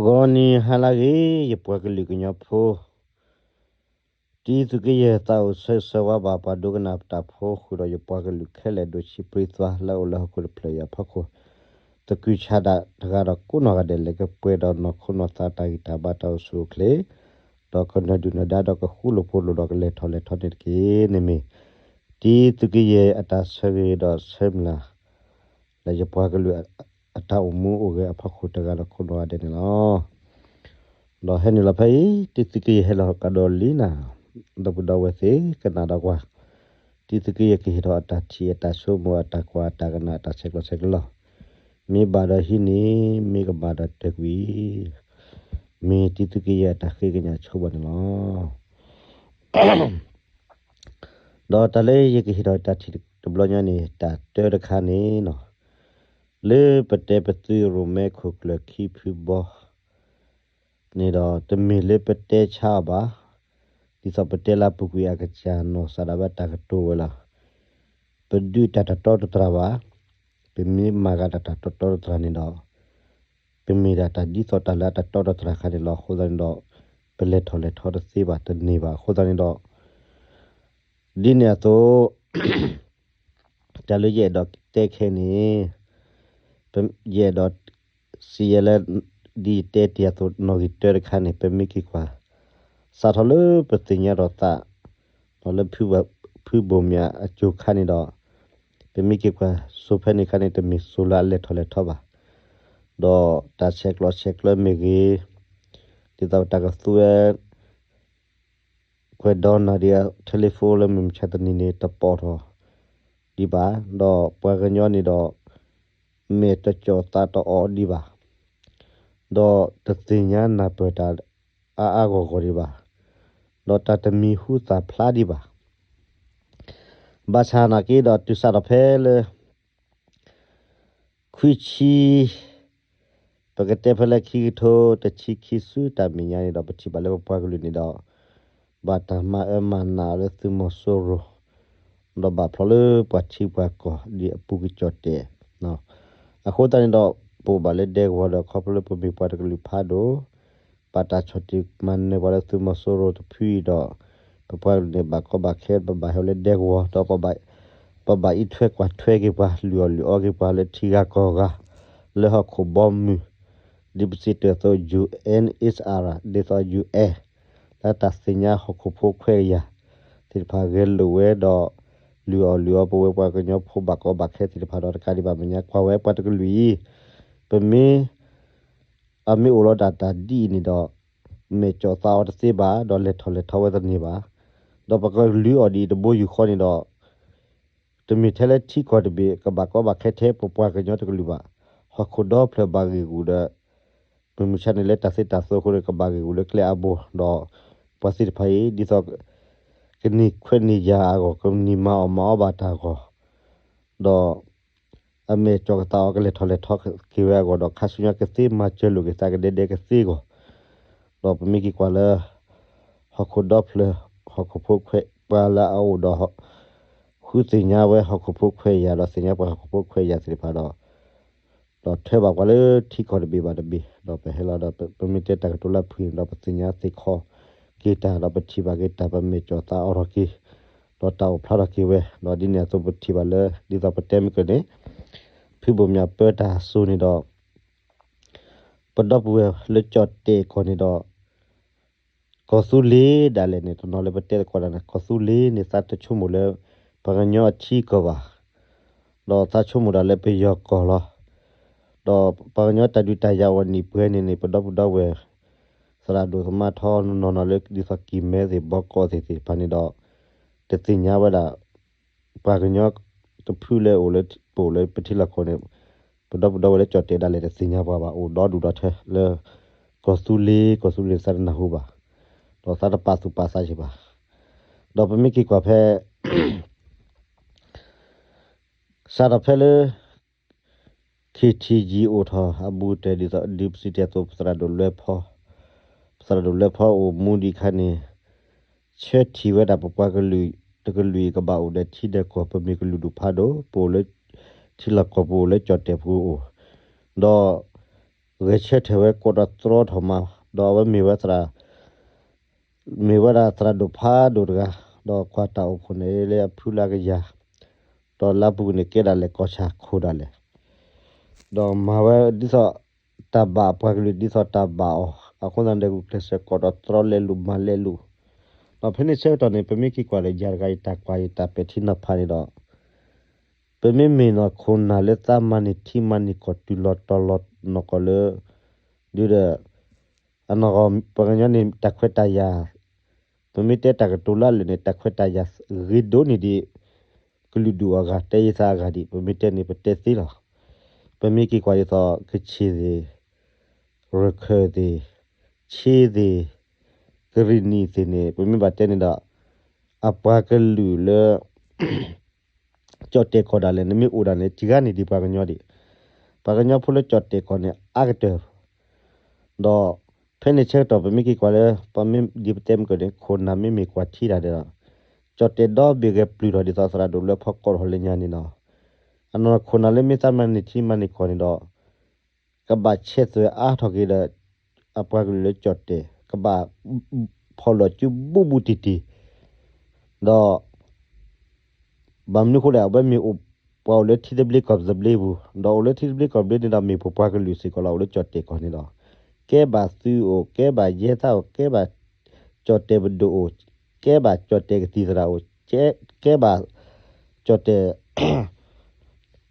ဂီၤနံၤဟါလၢအဂ့ၤ ယပှၤကလုာ်ကညီဖိ, တံသုးက့ယဲၢ်သးအိၣ်ဆၢဂ့ၤဆၢဝါဘၣ် ပှၤဒိကနၣ်တၢ်ဖိ ဃုာ်ဒီးယပှၤကလုာ်ခဲလၢာ်ဒိၣ်ဆံးပြံသွါလၢအအိၣ်လၢဟီၣ်ခိၣ်တဖျၢၣ်အံၤအဖီခိၣ်, သကုၤဆးဒးတဂၤဒီးကိးနီၢ်ဂၤဒဲး လဲၤကပှဲၤဒီးနီၢ်ခိနီၢ်သးတၢ်ဂံၢ်တၢ်ဘါတၢ်အိၣ်ဆူၣ်အိၣ်ချ့, ဒီးကနၢၤဒုၣ်နၢၤဒါဒီးကဃူလိာ်ဖိးလိာ်ဒီးကလဲၤထီၣ်လဲၤထီန့ၣ်တက့ၢ်န့ၣ်မ့ၢ် တံသုးက့ယဲၢ်အတၢ်ဆၢဂ့ၤဒီးဆၢမုၢ်လၢ် လၢယပှၤကလုာ်အတၢ်အိၣ်မူအိၣ်ဂဲၤအဖီခိၣ်တဂၤဒီးကိးနီၢ်ဂၤဒဲးန့ၣ်လီၤ. ဒီးဟဲနုာ်လီၤဖဲအံၤ တံသုးက့ယဲၢ်ဟဲလီၤကဒီးလံနၤ, ဒီပုၢ်ဒီဝဲၢ်သ့ၣ်ကနၣ်ဒီးကွၢ်, တံသုးက့ယဲၢ်ကဟ့ၣ်ဒီးအတၢ်ထံၣ်အတၢ်ဆိကမိၣ်အတၢ်ကွၢ်အတၢ်ကနၣ်အတၢ်ဆဲးကျိးဆဲးကျၢလီၤ. မ့ၢ်ဘၣ်ဒီးဟံးန့ၢ် မ့ၢ်ကမၣ်ဒီးတၢၢ်ကွံာ်, မ့ၢ်တံသုးက့ယဲၢ်အတၢ်ဃ့ကညးဆိဘၣ်န့ၣ်လီၤ. ဒီးတၢ်လၢယကဟ့ၣ်ဒီးတၢ်ထံၣ်တဘျီညါန့ၣ် တၢ်တၢတခါန့ၣ်လီၤ. လၢပတဲပသုးရိၣ်မဲခိၣ်ကျၢၢ်ခံဖုဘီန့ၣ်ဒီး တမ့ၢ်လၢပတဲဆါအီၤဘၣ်. ဒ်သိးပတဲလၢအပူၤကွံာ်အကစၢ်နီၢ်စၢ်ဒၣ်ဝဲတၢ်ကတိၤဝဲလီၤ. ပဒုးတၢ်တတီတတြၢ်ဘၣ်. ပမ့ၢ်မၤဂ့ၤတၢ်တတီတတြၢ်န့ၣ်ဒီး ပမ့ၢ်ဒၣ်တၢ်ဒ်သိးတၢ်လၢအတတီတတြၢ်အခါန့ၣ်လီၤ. အဃိသတးန့ၣ်ဒီး ပလဲၤထီၣ်လဲၤထီတသ့ဘၣ် တန့ၢ်ဘၣ်. အဃိသတးန့ၣ်ဒီး ဒ်န့ၣ်အသိး တၢ်လၢယအဲၣ်ဒိးတဲခဲအံၤန့ၣ် ယအဲၣ်ဒိးစံးယဲလၢ ဒ်ယတဲတ့ၢ်အသိး နီၣ်ဂံၢ်တၢတခါန့ၣ် ပမ့ၢ်က့ၤကွၢ် စးထီၣ်လၢပသ့ၣ်ညါဒီးသး ဒီးလၢ ဖုဘိၣ်မၠးအစိၤခါန့ၣ်ဒီး ပမ့ၢ်က့ၤကွၢ်စိၤဖဲန့ၣ်ခါန့ၣ် တမ့ၢ်စိၤလၢအလဲၤထီၣ်လဲၤထီဘၣ်. ဒီးတၢ်ဆဲးကျိးဆဲးကျၢမ့ၢ်ဂ့ၤ, ဒ်သိးတၢ်ကသူဝဲ ကွဲးဒီနၤဒ်အ telephone လၢမုၢ်မဆါတနံၤန့ၣ် တပိာ်ထီၣ်ဒံးဘၣ်. ဒီးပှၤကညီန့ၣ်ဒီး မဲာ်တကၠီၣ်သးတအီၣ်ဒံးဘၣ်. ဒီးတသ့ၣ်ညါနၢ်ပၢၢ်တၢ်အါအါဂီၢ်ဂီၢ်ဒံးဘၣ်. ဒီးတၢ်တမံၤဟူသၣ်ဖျါဒံးဘၣ်. ဘၣ်ဆၣ်နာ်က့ဒီးတုၤစးထီၣ်ဖဲလၢ ခွံဆံ, ပကတဲဖဲလၢခံကထိတဆံခံဆူတၢ်မဲာ်ညါန့ၣ်ဒီး ပထံၣ်ဘၣ်လၢပပှၤကလုာ်န့ၣ်ဒီး ဘၣ်တၢ်မၤအၢမၤနးအီၤလၢသုးမီၤစိရိၤ, ဒီးဘၣ်ဖျိးလၢပှၤထံပှၤကီၢ်ဒ်အပူၤကစီၣ်တဲာ်. အဃိသတးန့ၣ်ဒီး ပအိၣ်ဘၣ်လၢဒဲကဝီၤဒီး ခီဖျိလၢပမ့ၢ်ပှၤတကလုာ်ဖးဒိၣ် ဘၣ်တၢ်ဆီၣ်တံၢ်မၤနၢၤပှၤလၢသုးမီၤစိရိၤတဖုအံၤဒီး ပပှၤကလုာ်န့ၣ် ဘၣ်ကီဘၣ်ခဲ ပဘၣ်ဟဲလၢဒဲကဝီၤ ဒီး ပဘၣ်အံးထွဲကွၢ်ထွဲက့ၤပှၤ လုၢ်အီၣ်လုၢ်အီက့ၤပှၤလၢထံဂၤကီၢ်ဂၤ လၢဟီၣ်ခိၣ်ဘီမုၢ် ဒ်ပစံးတၢ်အသိး UNHCR ဒ်သိး UN လၢတၢ်သ့ၣ်ညါဟီၣ်ခိၣ်ဖိခွဲးယာ်သ့ၣ်တဖၣ်ဂဲၤလိာ်ဝဲဒီး လုၢ်အီၣ်လုၢ်အီပဝဲပှၤကညီဖိဘၣ်ကီဘၣ်ခဲသ့ၣ်တဖၣ်ဒီး တကးဒံးဘၣ်မဲာ်ညါကွၢ်ဝဲပှၤတကလုာ်အံၤ ပမ့ၢ် အမ့ၢ်အိၣ်လီၤဒၣ်တၢ်ဒ်အံၤန့ၣ်ဒီး မဲာ်ကၠီၣ်သးအီၤတသ့ဘၣ် ဒီးလဲၤထီၣ်လဲၤထီဝဲတန့ၢ်ဘၣ်. ဒီးပကလုၢ်အီၣ်ဒ်အံၤတဘိယူၢ်ဃီန့ၣ်ဒီး တမ့ၢ်ထဲလၢထံကီၢ်တဘ့ၣ် ကဘၣ်ကီဘၣ်ခဲထဲပပှၤကညီတကလုာ်ဘၣ်. ဟီၣ်ခိၣ်ဒီဖျၢၣ်ဘၣ်ဂ့ၢ်ဂူာ်ဒီး မုၢ်မဆါန့ၣ်လၢတၢ်သ့တၢ်သိအဃိန့ၣ် ကဘၣ်ဂ့ၢ်ဂူာ်လၢကျဲအါဘိ ဒီးပှၤသ့ၣ်တဖၣ်အံၤ ဒ်သိး ကန့ၢ်ခွဲးန့ၢ်ယာ်အဂီၢ် ကန့ၢ်မၤအီၣ်မၤအီဘၣ်တၢ်အဂီၢ် ဒီး အမဲာ်ကၠီၣ်ကသးအီၤကလဲၤထီၣ်လဲၤထီက့ၤဝဲအဂီၢ်ဒီး ခါဆူညါကသ့မၤစၢၤလိာ်က့ၤသးကဒဲဒဲကသ့အဂီၢ် ဒီးပမ့ၢ်က့ၤကွၢ်လၢ ဟီၣ်ခိၣ်ဒီဖျၢၣ် ဟီၣ်ခိၣ်ဖိခွဲး ပှၤလၢအအိၣ်ဒီး ဃုသ့ၣ်ညါဝဲဟီၣ်ခိၣ်ဖိခွဲးယာ် ဒီးသ့ၣ်ညါပှၤဟီၣ်ခိၣ်ဖိခွဲးယာ်သ့ၣ်တဖၣ်ဒီး ဒီးထွဲဘၣ်ပှၤလၢထံကီၢ်တဘ့ၣ်ဘၣ်တဘ့ၣ် ဒီးပဟဲလီၤဒီး ပမ့ၢ်တဲတၢ်ကတိၤလၢဖုၣ်န့ၣ်ဒီး ပသ့ၣ်ညါသ့ၣ်ခီက့ၤတၢ် ဒီးပထံၣ်ဘၣ်က့ၤတၢ် ပမဲာ်ကၠီၣ်သးအီၤထီၣ်က့ၤ ဒီးတၢ်အိၣ်ဖျါထီၣ်က့ၤဝဲ ဒီးဒ်န့ၣ်အသိးပထံၣ်ဘၣ်လၢ ဒ်သိးပတဲမ့ၢ်ကန့ၣ် ဖုဘိၣ်မၠးပၢတၢ်စိၤန့ၣ်ဒီး ပဒီပုၢ်ဝဲၢ်လၢကၠီၣ်တဲာ်ကီၢ်န့ၣ်ဒီး ကီၢ်သူလ့ၤဒၣ်လဲာ်န့ၣ် တနီၤလၢပတဲသကိးတၢ်န့ၣ် ကီၢ်သူလ့ၤန့ၣ် သးတဆိကမိၣ်လၢ ပှၤကညီအထံကီၢ်ဘၣ်, ဒီးသးဆိကမိၣ်ဒၣ်လၢပယီၤကီၢ်လီၤ. ဒီးပှၤကညီတၢ်ဒုးတၢ်ယၤအီၤနံၣ်ပှဲၤန့ၣ်န့ၣ် ပဒီပုၢ်ဒီဝဲၢ် သရၣ်ဒိၣ်သမါထီနီၢ်နီၢ်လၢ ဒ်သိးကံၢ်မဲသ့ၣ် ဘီကီၢ်သ့ၣ်သ့ၣ်တဖၣ်န့ၣ်ဒီး တသ့ၣ်ညါဝဲဒၣ် ပှၤကညီတဖုလၢအိၣ်လၢ ပအိၣ်လၢပထံလီၢ်ကီၢ်န့ၣ် ပဒီပုၢ်ဒီဝဲၢ်လၢကၠီၣ်တဲာ်ဒၣ်လဲာ်တသ့ၣ်ညါပှၤဘၣ် အိၣ်ဒီဒူၣ်ဒီထၢလၢ ကီၢ်သူလ့ၤ ကီၢ်သူလ့ၤသးတနၢ်ဟူဘၣ်, ဒီးသးတပာ်သူၣ်ပာ်သးက့ၤဘၣ်. ဒီးပမ့ၢ်က့ၤကွၢ်ဖဲ စးထီၣ်ဖဲလၢ ခ့ထံယံၤအိၣ်ထီၣ်အဘူးကတၢၢ်ဒ်သိး ဒ်ပစံးတ့ၢ်အသိး ပသရၣ်ဒိၣ်လွဲဖီ, ပသရၣ်ဒိၣ်လွဲဖီအိၣ်မူဒံးအခါန့ၣ် ဆၢထံၣ်ဝဲဒၣ်ပပှၤကလုာ်တကလုာ်အံၤကဘၣ်အိၣ်ဒီးထံဒီးကီၢ် ပမ့ၢ်ကလုာ်ဒူၣ်ဖးဒိၣ် ပအိၣ်လၢ ထံလီၢ်ကီၢ်ပူၤအိၣ်လၢကၠီၣ်တဲာ်ပူၤအိၣ်, ဒီး ဂဲၤဆၢထၢၣ်ဝဲကိးဒီးတြီထီၣ်မး, ဒီးအဝဲမ့ၢ်ဝဲသရၣ် မ့ၢ်ဝဲဒၣ်သရၣ်ဒိၣ်ဖးဒိၣ်တဂၤ, ဒီးကွၢ်တၢ်အိၣ်ဖှိၣ်န့ၣ်လၢအဖုလၢကယၤ, ဒီးလါပူၤန့ၣ်ကဲဒၣ်လဲာ်ကီၢ်ဆၣ်ခိၣ်ဒၣ်လဲာ်, ဒီးမၤဝဲဒ်သိးတၢ်ဘၣ်အပှၤကလုာ်ဒ်သိးတၢ်ဘၣ်အီၤ, အဃိသတးန့ၣ် ဂုာ်ကျဲးစၢးကိးဒီးတြီလဲၤလိာ်မၤလဲၤလိာ်, ဒီးဖဲန့ၣ်ဆၢကတီၢ်န့ၣ် ပမ့ၢ်က့ၤကွၢ်ဒီးယၤတဂၤအံၤတၢ်ကွၢ်အံၤတၢ်ပဲာ်ထံနီၤဖးန့ၣ်ဒီး ပမ့ၢ်မ့ၢ်နီၢ်ခိၣ်နၢ်လၢသးမၤန့ၢ်ထံမၤန့ၢ်ကီၢ်တုၤလီၤတီၤလီၤနီၢ်ကီၢ်လၢ ဒုဒီး အနီၢ်ကီၢ် ပှၤကညီန့ၣ် တၢ်ခွဲးတၢ်ယာ်, ပမ့ၢ်တဲတၢ်ကတိၤလၢအလၢာ်န့ၣ် တၢ်ခွဲးတၢ်ယာ်ဂ့ၤဒိၣ်န့ၢ်ဒံး ကလုာ်ဒူၣ်အဂၤ တဲယသးအဂၤဒံး ပမ့ၢ်တဲန့ၣ် ပတဲသ့လီၤ. ပမ့ၢ်က့ၤကွၢ်ဒ်သိး ကခ့ၣ်သ့ၣ်, ရခၢၣ်သ့ၣ်, ခ့သ့ၣ်, ကရံၣ်နံၣ်သ့ၣ်န့ၣ် ပမ့ၢ်ဘၣ်တဲန့ၣ်ဒီး အပှၤကလုာ်လၢ ကၠီၣ်တဲာ်ကီၢ်ဒၣ်လဲာ်န့ၣ် မ့ၢ်အိၣ်ဒၣ်န့ၣ် တဂၤန့ၣ်ဒံးပှၤကညီဒံး, ပှၤကညီဖိလၢကၠီၣ်တဲာ်ကီၢ်န့ၣ် အါကတၢၢ် ဒီး ဖဲန့ၣ်ဆၢကတီၢ် ပမ့ၢ်က့ၤကွၢ်လၢ ပမ့ၢ်ဒ်ပတဲမ့ၢ်ကဒီး ခိၣ်နၢ်မ့မ့ၢ်ကွၢ်ထံတၢ်ဒီး ကၠီၣ်တဲာ်ဒီဘ့ၣ်ဂဲၤပျုၢ်ထီၣ်ဒ်သိးသရၣ်ဒိၣ်လၢဖီကိးထီၣ်လၢညါန့ၣ်လီၤ. အနီၢ်ခိၣ်နၢ်လၢမ့ၢ်သးမၤန့ၢ်ထံမၤန့ၢ်ကီၢ်န့ၣ်ဒီး ကဘၣ်ဆဲးသွဲးအါထီၣ်က့ၤဒီး အပှၤကလုာ်လၢကၠီၣ်တဲာ် ကဘၣ်ဖီၣ်လိာ်စုဘူးဘူးတံၢ်တံၢ် ဒီး ဘၣ်မနုၤအဃိလဲၣ် အဝဲမ့ၢ်အိၣ်ပှၤအိၣ်လၢထံသဘျ့ကီၢ်သဘျ့ပူၤ, ဒီးအိၣ်လၢထံသဘျ့ကီၢ်သဘျ့န့ၣ်ဒီး မ့ၢ်ပပှၤကလုာ်စ့ၢ်ကီးလီၤ အိၣ်လၢကၠီၣ်တဲာ်ကီၢ်န့ၣ်ဒီး ကဲဘၣ်သုးအိၣ်, ကဲဘၣ်ယဲၢ်သၣ်အိၣ်, ကဲဘၣ်ကၠီၣ်တဲာ်ပဒိၣ်အိၣ်, ကဲဘၣ်ကၠီၣ်တဲာ်ကသံၣ်သရၣ်အိၣ်, ကဲဘၣ်ကၠီၣ်တဲာ်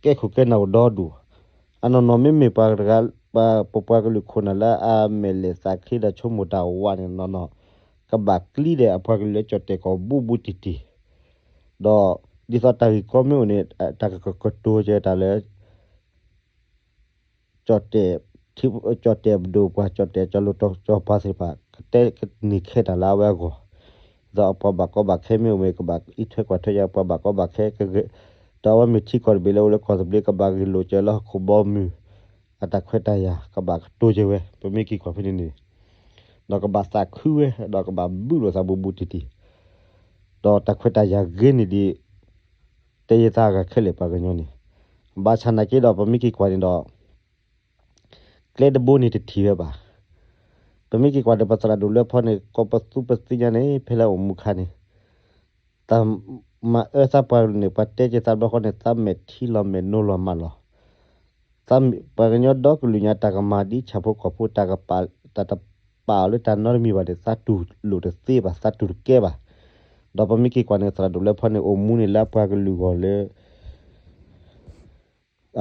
ကဲခိၣ်ကဲနၢ်အိၣ်ဒီဒူၣ်, အနီၢ်နီၢ်မ့မ့ၢ်ပှၤတဂၤ ပပှၤကလုာ်ခိၣ်နၢ်လၢအမဲာ်လဲၢ်သးချ့ဒီးဆိကမိၣ်တၢ်ဝးန့ၣ်နီၢ်နီၢ် ကဘၣ်ကျံဒီးအပှၤကလုာ်လၢကၠီၣ်တဲာ်ကီၢ်ဘူးဘူးတံၢ်တံၢ်, ဒီးဒ်သိးတၢ်ဂ့ၢ်ကီမ့ၢ်အိၣ်န့ၣ် တၢ်ကကတိၤကဲတၢ်လၢ ကၠီၣ်တဲာ် ကၠီၣ်တဲာ်ပဒိၣ်ပှၤ ကၠီၣ်တဲာ်ကၠီၣ်လိၤကၠီၣ်ပၤသ့ၣ်တဖၣ် ကတဲကန့ၢ်ခဲတၢ်လၢအဝဲအဂီၢ်, ဒီးအပှၤဘၣ်ကီဘၣ်ခဲမ့ၢ်အိၣ်မ့ၢ် ကဘၣ်အံးထွဲကွၢ်ထွဲယၤ ပှၤဘၣ်ကီဘၣ်ခဲ ဒီးအဝဲမ့ၢ်ထံကီၢ်တဘ့ၣ်လၢအိၣ်လၢကီၢ်သဘျ့ ကဘၣ်ဂ့ၢ်လိာ်ကဲလၢဟီၣ်ခိၣ်ဘီမုၢ် အတၢ်ခွဲးတၢ်ယာ် ကဘၣ်ကတိၤကဲဝဲ ပမ့ၢ်က့ၤကွၢ်ဖဲန့ၣ်န့ၣ် ဒီးကဘၣ်သးခုဝဲ ဒီးကဘၣ်ဘုၣ်လိာ်သးဘူးဘူးတံၢ်တံၢ်, ဒီးတၢ်ခွဲးတၢ်ယာ်ဂ့ၤန့ၢ်ဒံး တဲယသးအဂၤခဲလၢာ်ပှၤကညီန့ၣ်, ဘၣ်ဆၣ်နာ်က့ဒီး ပမ့ၢ်က့ၤကွၢ်န့ၣ်ဒီး ကျဲတဘိန့ၣ်တထံၣ်ဝဲဘၣ်. ပမ့ၢ်က့ၤကွၢ်ဒီး ပသရၣ်ဒိၣ်လၢဖီန့ၣ် ကိးပသူပသ့ၣ်ညါန့ၣ် ဖဲလၢအိၣ်မူခါန့ၣ် တၢ်မၤအၢသးပှၤကလုာ်န့ၣ် ပှၤတဲက့ၤသးဘျီဃီန့ၣ် သးမဲာ်ထံလီၤမဲာ်နိလီၤမးလီၤ. ပှၤကညီဒီကလုာ်ညါ တၢ်ကမၤဒ်ဆၣ်ဖိကီၢ်ဖိ တၢ်ကပာ် တၢ်တပာ်အီၤလၢတၢ်နီတမံၤဘၣ်ဒီး သးတူၢ်လိာ်တသ့ဘၣ် သးတူၢ်တကဲဘၣ်. ဒီးပမ့ၢ်က့ၤကွၢ်န့ၣ် သရၣ်ဒိၣ်လၢဖီန့ၣ် အိၣ်မူန့ၣ်လၢအပှၤကလုာ်ဂီၢ်လၢ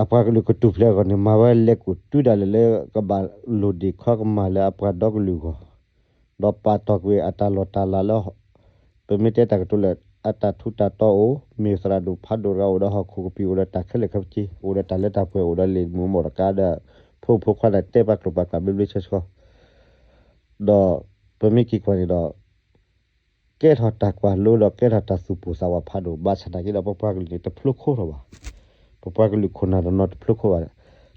အပှၤကလုာ်ကတူၢ်ဖျဲးအဂီၢ်န့ၣ် မၤဝဲလဲၤကူၣ်တုၤဒၣ်လဲာ်လၢကဘၣ်လိၣ်ဒ့ၣ်ခီကမၣ်လၢအပှၤဒီကလုာ်အဂီၢ်, ဒီးပာ်တီၢ်ကွံာ်အတၢ်လီၢ်တၢ်လၤလၢ ပမ့ၢ်တဲတၢ်ကတိၤလၢ အတၢ်ထူးတၢ်တီအိၣ်, မ့ၢ်သရၣ်ဒိၣ်ဖးဒိၣ်တဂၤအိၣ်ဒီးဟီၣ်ခိၣ်ကပံာ် အိၣ်ဒီးတၢ်ခဲလၢာ်ခဲဆ့ အိၣ်ဒီးတၢ်လၢတၢ်ပှဲၤ အိၣ်ဒီးလံာ်မူမီၢ်တကးဒီး ဖိမုၣ်ဖိခွါန့ၣ် တဲပာ်ကျိာ်ပာ်ကျၢ်ဘျ့ဘျ့ဆှီဆှီ ဒီးပမ့ၢ်က့ၤကွၢ်န့ၣ်ဒီး ကဲထီၣ်တၢ်ကွၢ်လိဒီးကဲထီၣ်တၢ်သူၣ်ပိၢ်သးဝးဖးဒိၣ် ဘၣ်ဆၣ်သနာ်က့ဒီး ပပှၤကလုာ်န့ၣ် တဖျိခိၣ်ထီၣ်ဘၣ်. ပပှၤကလုာ်ခိၣ်နၢ်တနီၤတဖျိခိၣ်ဘၣ်.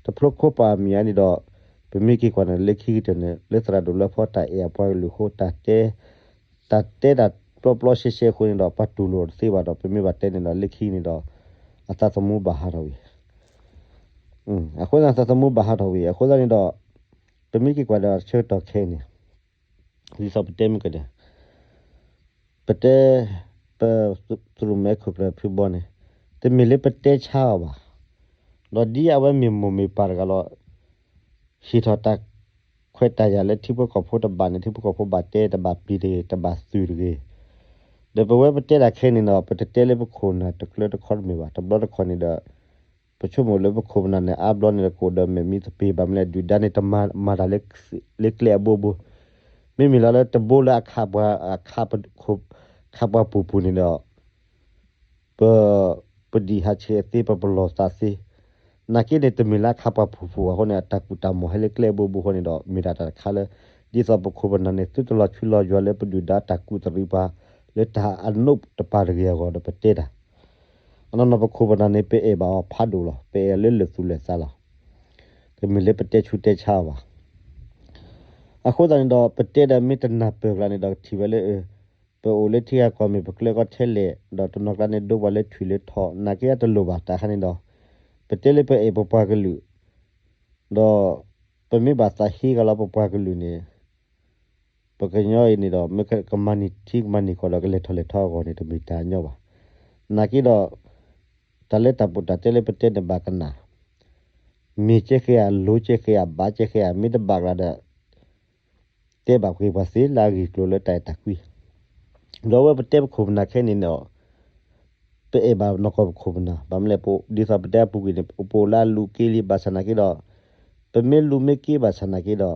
တဖျိခိၣ်ဘၣ်မံၤအါန့ၣ်ဒီး ပမ့ၢ်က့ၤကွၢ်န့ၣ် လၢခံကတၢၢ်န့ၣ် လၢသရၣ်ဒိၣ်လၢဖီတၢ်အဲၣ်အပှၤကလုာ်အဃိ တၢ်တဲ တၢ်တဲတၢ်ပျီပျီရှဲရှဲအဃိန့ၣ်ဒီး ပှၤတူၢ်လိာ်တသ့ဘၣ်ဒီး ပမ့ၢ်ဘၣ်တဲန့ၣ်ဒီး လၢခံန့ၣ်ဒီး အသးသမူဘၣ်ဟးထီၣ်ဝံၤ အဃိသတး သးသမူဘၣ်ဟးထီၣ်ဝံၤ အဃိသတးန့ၣ်ဒီး ပမ့ၢ်က့ၤကွၢ်ဒီးဆၢကတီၢ်ခဲအံၤန့ၣ် ဒ်သိးပတဲမ့ၢ်ကဒီး ပတဲ ပသရၣ်မဲခိၣ်ကျၢၢ်ဖုဘီန့ၣ် တမ့ၢ်လၢပတဲဆါအီၤဘၣ်. ဒီးဒ်အဝဲမ့ၢ်မိၢ်မ့ၢ်ပၢ်တဂၤလီၤ ဟ့ၣ်ထီၣ်တၢ်ခွဲးတၢ်ယာ်လၢထံဖိကီၢ်ဖိတဘၣ်န့ၣ် ထံဖိကီၢ်ဖိဘၣ်တဲတဘၣ်ပျံၤတဂ့ၤ တဘၣ်သုးတဂ့ၤ. ဒီးပဝဲပတဲတၢ်ခဲအံၤန့ၣ်ဒီး ပတတဲလၢပခိၣ်နၢ်တကျၢၤတခီတမ့ၢ်ဘၣ်. တဘျီတခီၣ်န့ၣ်ဒီး ပဆိကမိၣ်လၢပခိၣ်ပနၢ်န့ၣ် အါဘျီန့ၣ်ဒီး ကအိၣ်ဒီးမဲာ်မံသပ့ၤ ဘၣ်မနုၤလဲၣ် ဒုၣ်ဒါန့ၣ် တမၤ မၤတၢ်လၢ လၢကျဲအဘိဘိ မ့မ့ၢ်လီၤလၢတဘိလၢအခးပှၤ အခးပ ခးပှၤပူၤပူၤန့ၣ်ဒီး ပ ပဒံၣ်ဟးဆှဲးသ့ ပပလီၢ်သးသ့. နာ်က့န့ၣ် တမ့ၢ်လၢအခးပှၤပူၤပူၤအဃိန့ၣ် အတၢ်ကူၣ်တၢ်မီၢ်ဟဲလၢကျဲအဘိဘိအဃိန့ၣ်ဒီး မ့ၢ်ဒၣ်တၢ်တခါလၢ ဒ်သိးပခိၣ်ပနၢ်န့ၣ် သုတလီၤဆူလီၤယွၤလၢပဒုၣ်ဒါတၢ်ကူၣ်သရံးပှၤ လၢတၢ်အနိၣ်တပၢ်တဂ့ၤအဂီၢ်ဒီးပတဲတၢ် အနီၢ်နီၢ်ပခိၣ်ပနၢ်န့ၣ် ပအဲၣ်ဘၣ်အီၤဖးဒိၣ်လီၤ. ပအဲၣ်အီၤလၢလၢာ်သူၣ်လၢာ်သးလီၤ. တမ့ၢ်လၢပတဲဆူးတဲဆါအီၤဘၣ်. အဃိသတးန့ၣ်ဒီး ပတဲဒီးမ့ၢ်တနၢ်ပၢၢ်ကျါန့ၣ်ဒီး ကထံၣ်ဝဲလၢ ပအိၣ်လၢထံဂၤကီၢ်မ့ၢ်ပကျဲကီထဲလဲၣ်, ဒီးတနီၤကျါန့ၣ် ဒိပှၤလၢထွံၣ်လၢထီၣ်, နာ်က့အတလိၣ်ဘၣ်တၢ်ခါန့ၣ်ဒီး ပတဲလၢပအဲၣ်ပပှၤကလုာ်, ဒီးပ ပမ့ၢ်ဘၣ်သးဟ့ကလီၤပပှၤကလုာ်န့ၣ် ပကညီအံၤန့ၣ်ဒီး မ့ၢ်ကမၤန့ၢ်ထံကမၤန့ၢ်ကီၢ်ဒီး ကလဲၤထီၣ်လဲၤထီအဂီၢ်န့ၣ် တမ့ၢ်တၢ်ညီဘၣ်. နာ်က့ဒီး တၢ်လၢတၢ်ပူၤတၢ်တဲလၢပတဲန့ၣ်ဘၣ်ကနၣ်, မ့ၢ်ကဲဃဲဧါ လိၤကဲဃဲဧါ ဘၣ်ကဲဃဲဧါ မ့ၢ်တဘၣ်ကလၤဒီး တဲဘၣ်က့ၤပှၤသ့လၢအဂ့ၢ်ကျိၤလၢတၢ်အဲၣ်တၢ်ကွံ. ဒီးအဝဲပတဲပခိၣ်ပနၢ်ခဲအံၤန့ၣ်ဒီး ပအဲၣ်ဘၣ်နီၢ်ကီၢ်ပခိၣ်ပနၢ် ဘၣ်မနုၤလဲၣ် ဒ်သိးပတဲအပူၤကွံာ်န့ၣ် ပအိၣ်လၢအလူၤက့လံ ဘၣ်ဆၣ်နာ်က့ဒီး ပမ့ၢ်လူၤမ့ၢ်က့ဘၣ်ဆၣ်နာ်က့ဒီး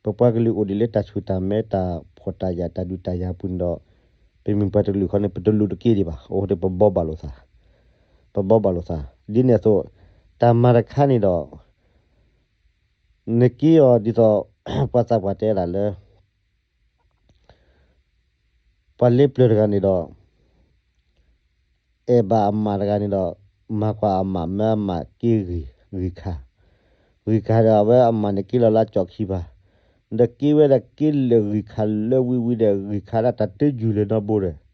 ပပှၤကလုာ်အိၣ်ဒံးလၢတၢ်ဆူၣ်တၢ်မဲတၢ်ဖှီၣ်တၢ်ယာ်တၢ်ဒုးတၢ်ယၤအပူၤန့ၣ်ဒီး ပမ့ၢ်ပှၤတကလုာ်ဃီန့ၣ် ပတလူၤတက့ဒံးဘၣ်. အဃိန့ၣ် ပဘီဘၣ်လိာ်သး, ပဘီဘၣ်လိာ်သး ဒ်န့ၣ်အသိး တၢ်မၤတခါန့ၣ်ဒီး နက့အီၤဒ်သိး ပှၤသးပှၢ်တဲဒၣ်လၢ ပှၤလ့ပျၢၤတဂၤန့ၣ်ဒီး အဲၣ်ဘၣ်အမးတဂၤန့ၣ်ဒီး မၤကွၢ်အမး မၢအမးက့ဂံၢ်ခါ, ဂံၢ်ခါဒီးအဝဲအမးန့ၣ်က့လီၤလၢအကၠီၣ်ခံဘၣ်, ဒီးက့ဝဲဒၣ်က့လၢာ်ဂံၢ်ခါလၢဝံၤဝံၤဒီး ဂံၢ်ခါဒၣ်တၢ်တယုၢ်လၢၤနီတဘိဒီး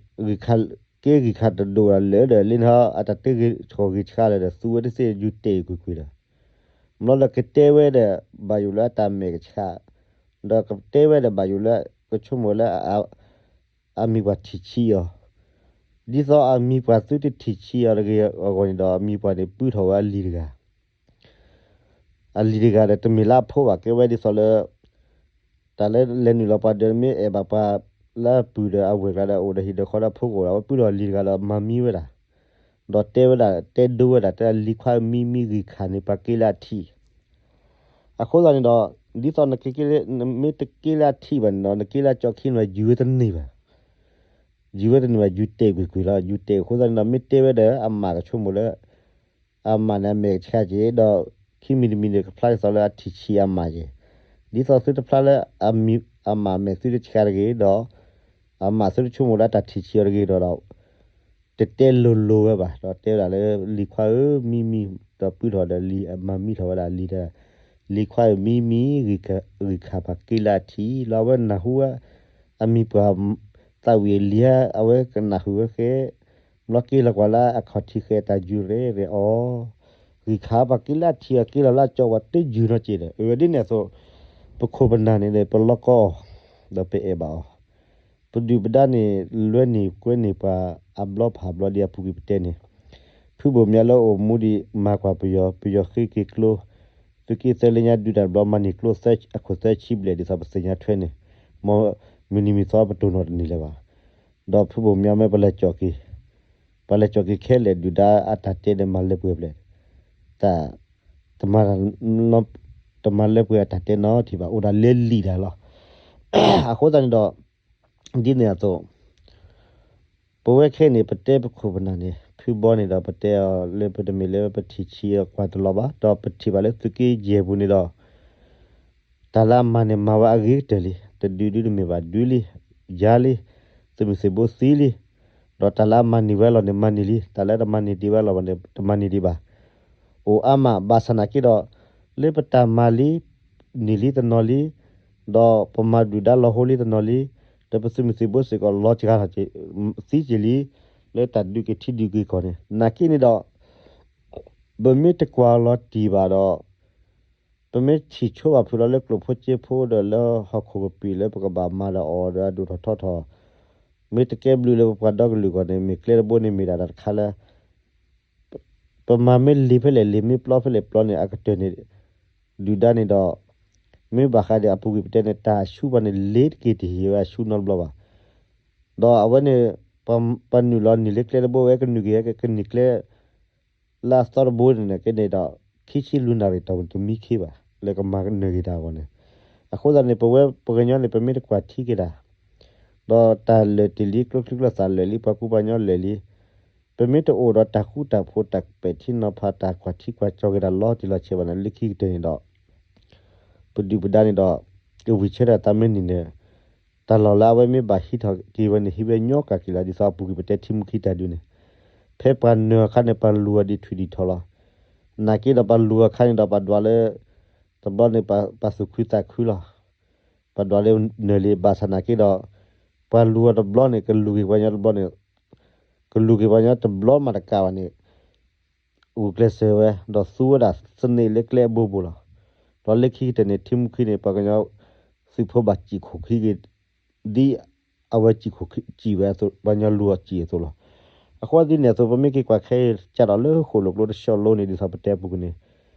ဒီး ဂံၢ်ခါက့ဂံၢ်ခါတဒိၣ်ဒီးလၢာ်ဒီး လၢနဟီအတၢ်တဂ့ၤဆှီၣ်ဂ့ၤဆှါလၢၤဒီး သူဝဲတသ့ၣ်ယူၤတဲာ်ကွ့ၢ်ကွ့ၢ်ဒီး ဘျီလၢကတဲဝဲဒီး ဘၣ်ယိၣ်လၢအတၢ်မဲာ်ကဆှး, ဒီးကတဲဝဲဒီး ဘၣ်ယိၣ်လၢကဆိကမိၣ်လၢ အမံၤပှၢ်ထံၣ်ဆံးအီၤ, ဒ်သိးအမံၤပှၢ်သုတထံၣ်ဆံးအီၤတဂ့ၤအဂီၢ်န့ၣ်ဒီး အမံၤပှၢ်န့ၣ် ပုၢ်ထီၣ်ဝဲအလံၤတဂၤ အလံၤတဂၤဒီး တမ့ၢ်လၢအဖိဘၣ် ကဲဝဲဒ်သိးလၢ တၢ်လၢလဲၤနုာ်လီၤပှၤဒီး မ့ၢ်အဲၣ်ဘၣ်ပှၤလၢအပုၢ်ဒီးအဝဲၢ်ကျါဒီး အိၣ်ဒီးဟံၣ်ဒီးဃီဒီးဖိကအိၣ်ဒီး အဝဲပုၢ်ထီၣ်အလံၤတဂၤဒီးမၤမံဝဲဒၣ်, ဒီးတဲဝဲဒၣ် တဲဒိဝဲဒၣ် တဲလံၤခွါဧၢ မံမံဂံၢ်ခါန့ၣ် ပှၤက့လၢအထံး အဃိသတးန့ၣ်ဒီး ဒ်သိးနက့ နမ့ၢ်တက့လၢအထံးဘၣ်န့ၣ်ဒီး နက့လၢအကၠီၣ်ခံန့ၣ် ယူၤဝဲတန့ၢ်ဘၣ်, ယူၤဝဲတန့ၢ်ဘၣ် ယူၤတဲာ်ကွ့ၢ်ကွ့ၢ်လီၤ. ယူၤတဲာ်အဃိသတးန့ၣ်ဒီး မ့ၢ်တဲဝဲဒီး အမးကဆိကမိၣ်လၢ အမးန့ၣ်အမဲာ်ကဆှးက့ၤ ဒီး ခံမံၤတမံၤန့ၣ် ကဖျါဒ်သိးလၢအထံၣ်ဆံးအမးက့ၤ, ဒ်သိးသုတဖျါလၢ အမးအမဲာ်သုတဆှးတဂ့ၤဒီး အမးသုတဆိကမိၣ်လၢအတၢ်ထံၣ်ဆံးအီၤတဂ့ၤဒီး တတဲလိၤလိၤဝဲဘၣ် ဒီးတဲဝဲဒၣ်လၢ လံၤခွါဧၢ မံမံ ဒီးပုၢ်ထီၣ်ဒီးလံၤ မၤမံထီၣ်ဝဲဒၣ်လံၤဒီး လံၤခွါဧၢ မံမံ ဂံၢ်ခါပှၤက့လၢအထံးလီၤ. အဝဲနၢ်ဟူဝဲ အမံၤပှၢ်သးဝံၣ်လံၤဧါ အဝဲကနၢ်ဟူဝဲဃဲ ဘျီက့ၤလီၤကွၢ်လၢအခီၣ်ထံးဃဲ တၢ်ယူၤရဲၣ်ရဲၣ်အီၤ, ဂံၢ်ခါပှၤက့လၢအထံးအီၤက့ၤလီၤလၢအကၠီၣ်ပှၤတယုၢ်နီတစဲးဒီး အဝဲဒ်န့ၣ်အသိး ပခိၣ်ပနၢ်န့ၣ်ဒီး ပလီၢ်ကီအီၤ ဒီးပအဲၣ်ဘၣ်အီၤ, ပဒုၣ်ပဒါန့ၣ် လွဲန့ၢ်ကွဲန့ၢ်ပှၤအဘျီဖးဘျီဒ်အပူၤကွံာ်ပတဲန့ၣ်, ဖုဘိၣ်မၠါလၢအိၣ်မူဒံး မၤကွၢ်ပယီၤ ပယီၤဃ့က့ၤကျိ သုးက့သၢလၢညါဒုးတၢ်တဘျီ မၤန့ၢ်ကျိ အခိၣ်သၢဆံဘျဲၣ် ဒ်သိးပသ့ၣ်ညါထွဲန့ၣ်, မ်မုၢ်နံၤမုၢ်သီပတိၢ်နီၣ်တန့ၢ်လၢၤဘၣ်. ဒီးဖုဘိၣ်မၠါမ့ၢ်ပလဲၤကၠီၣ်က့ၤ, ပလဲၤကၠီၣ်က့ၤခဲလၢာ် ဒုၣ်ဒါအတၢ်တဲဒီးမၤလၢပှဲၤဖျဲး, တၢ် တမၤလၢပှဲၤအတၢ်တဲနီတထံၣ်ဘၣ် အိၣ်ဒၣ်လၢလံာ်တၢ်လီၤ. အဃိသတးန့ၣ်ဒီး ဒ်န့ၣ်အသိး ပဝဲခဲအံၤန့ၣ် ပတဲပခိၣ်ပနၢ်န့ၣ် ဖုဘီန့ၣ်ဒီး ပတဲအီၤလၢပတမ့ၢ်လၢပထံၣ်ဆံးအီၤကွၢ်တလီၤဘၣ် ဒီးပထံၣ်ဘၣ်လၢသုးက့ယဲၢ်ပူၤန့ၣ်ဒီး တၢ်လၢအမၤန့ၣ် မၤဝဲအဂ့ၤကတၢၢ်လံ, တဒုးဒုးတမ့ၢ်ဘၣ်ဒုးလံ, ယၤလံ, သုးမုၢ်သံၣ်ဘိသံလံ, ဒီးတၢ်လၢအမၤန့ၢ်ဝဲအလီၢ်န့ၣ် မၤန့ၢ်လံ, တၢ်လၢတမၤန့ၢ်ဒံးဝဲအလီၢ်ဘၣ်န့ၣ် တမၤန့ၢ်ဒံးဘၣ်. အိၣ်အါမး ဘၣ်ဆၣ်နာ်က့ဒီး လၢပတၢ်မၤလံ န့ၢ်လံတနီၤလံ, ဒီးပမၤဒုၣ်ဒါလီၤဟိလံတနီၤလံ, ဒီးပသုးမုၢ်သံၣ်ဘိစ့ၢ်ကီးလီၤစှၤထီၣ်က့ၤ သံက့ၤလံ, လၢတၢ်ဒုးက့ၤထံဒုးက့ၤကီၢ်န့ၣ် နာ်က့န့ၣ်ဒီး ပမ့ၢ်တကွၢ်လီၤတံၢ်ဘၣ်ဒီး ပမ့ၢ်ထံၣ်ဆိဘၣ်ဖုးလီၤလၢကျိၣ်ဖိစ့ဖိဒီးလၢဟီၣ်ခိၣ်ကပံာ်လၢ ပကဘၣ်မၤဒီးအီၤဒီးအဒိၣ်ထီၣ်ထီထီၣ်, မ့ၢ်တကဲဘျုးလၢပပှၤဒီကလုာ်အဂီၢ်န့ၣ် မ့ၢ်ကျဲတဘိန့ၣ်မ့ၢ်ဒၣ်တၢ်တခါလၢ ပမၤမ့ၢ်လံၤဖဲလဲၣ်လံၤ မ့ၢ်ပျီဖဲလဲၣ်ပျီန့ၣ် အကတၢၢ်န့ၣ် ဒုၣ်ဒါန့ၣ်ဒီး မ့ၢ်ဘၣ်ဃးဒီးအပူၤကွံာ်ပတဲန့ၣ် တၢ်အဆူၣ်ပှၤန့ၣ် လ့ၤတက့ၤတဟ့ၣ်ဝဲအဆူၣ်နီတဘျီဘၣ်. ဒီးအဝဲန့ၣ် ပနုာ်လီၤနုာ်လၢကျဲတဘိဝဲ ကနုာ်က့ၤကနုာ်ကျဲ လၢအသီတဘိန့ၣ်န့ၣ်က့န့ၣ်ဒီး ခံဆံလွံၢ်နၣ်ရံၣ်တီၢ်ပူၤတမံခ့ဘၣ် လၢကမၤနၢၤက့ၤတၢ်အဂီၢ်န့ၣ်. အဃိသတးန့ၣ် ပဝဲပှၤကညီန့ၣ် ပမ့ၢ်တကွၢ်ထံက့ၤတၢ် ဒီးတၢ်လၢာ်တ့ၢ်လံ ကျိချံကျိသၣ်လၢာ်လံ ပှၤကူပှၤကညီလၢာ်လံ, ပမ့ၢ်တအိၣ်ဒီးတၢ်ဃူတၢ်ဖိး တၢ်ပဲာ်ထံနီၤဖး တၢ်ကွၢ်ထံကွၢ်ကၠီက့ၤတၢ်လီၤတံၢ်လီၤဆဲးဘၣ်န့ၣ် လၢခံကတၢၢ်န့ၣ်ဒီး ပဒုၣ်ပဒါန့ၣ်ဒီး ကဝံၤဆၢထၢၣ်သးမ့ၢ်န့ၢ်န့ၣ် တၢ်လီၢ်လၢအဝဲမ့ၢ်ဘၣ်ဟံးထီၣ်က့ၤဝဲန့ၣ် ဟံးဝဲညီကၢ်က့ၤလီၤ ဒ်သိးအပူၤကွံာ်ပတဲထံမူခံတၢ်ဒုးန့ၣ်, ဖဲပှၤနၢၤအခါန့ၣ် ပှၤလူၤအီၤဒံးထွံၣ်ဒံးထီၣ်လီၤ. နာ်က့ဒီးပှၤလူၤအခါန့ၣ်ဒီး ပှၤဒွးလၢ တဘျီန့ၣ် ပှၤသူၣ်ခုသးခုလီၤ. ပှၤဒွးလၢနၢၤလံ ဘၣ်ဆၣ်နာ်က့ဒီး ပှၤလူၤအီၤတဘျီန့ၣ် ကလူၤက့ၤပှၤညီတဘျီန့ၣ် ကလူၤက့ၤပှၤညီတဘျီမးတကးဘၣ်န့ၣ် ဂုာ်ကျဲးစၢးဝဲ ဒီးသူဝဲဒၣ်သန့ၤလၢကျဲအဘိဘိလီၤ. ဒီးလၢခံကတၢၢ်န့ၣ် ထံမူခံန့ၣ် ပှၤကညီသုးဖိဘၣ်စံၣ်ခိၣ်ခံက့ၤ ဒ်အဝဲစံၣ်ခိၣ်ခံစံၣ်ဝဲအသိး ပှၤကညီလူၤအီၤစံၣ်အသိးလီၤ. အဃိသတးန့ၣ်အသိး ပမ့ၢ်က့ၤကွၢ်ခဲအံၤ ကးဒီးလၢဃိၣ်လိာ်ကျိတဆှီလိၤန့ၣ် ဒ်သိးပတဲအပူၤကွံာ်န့ၣ်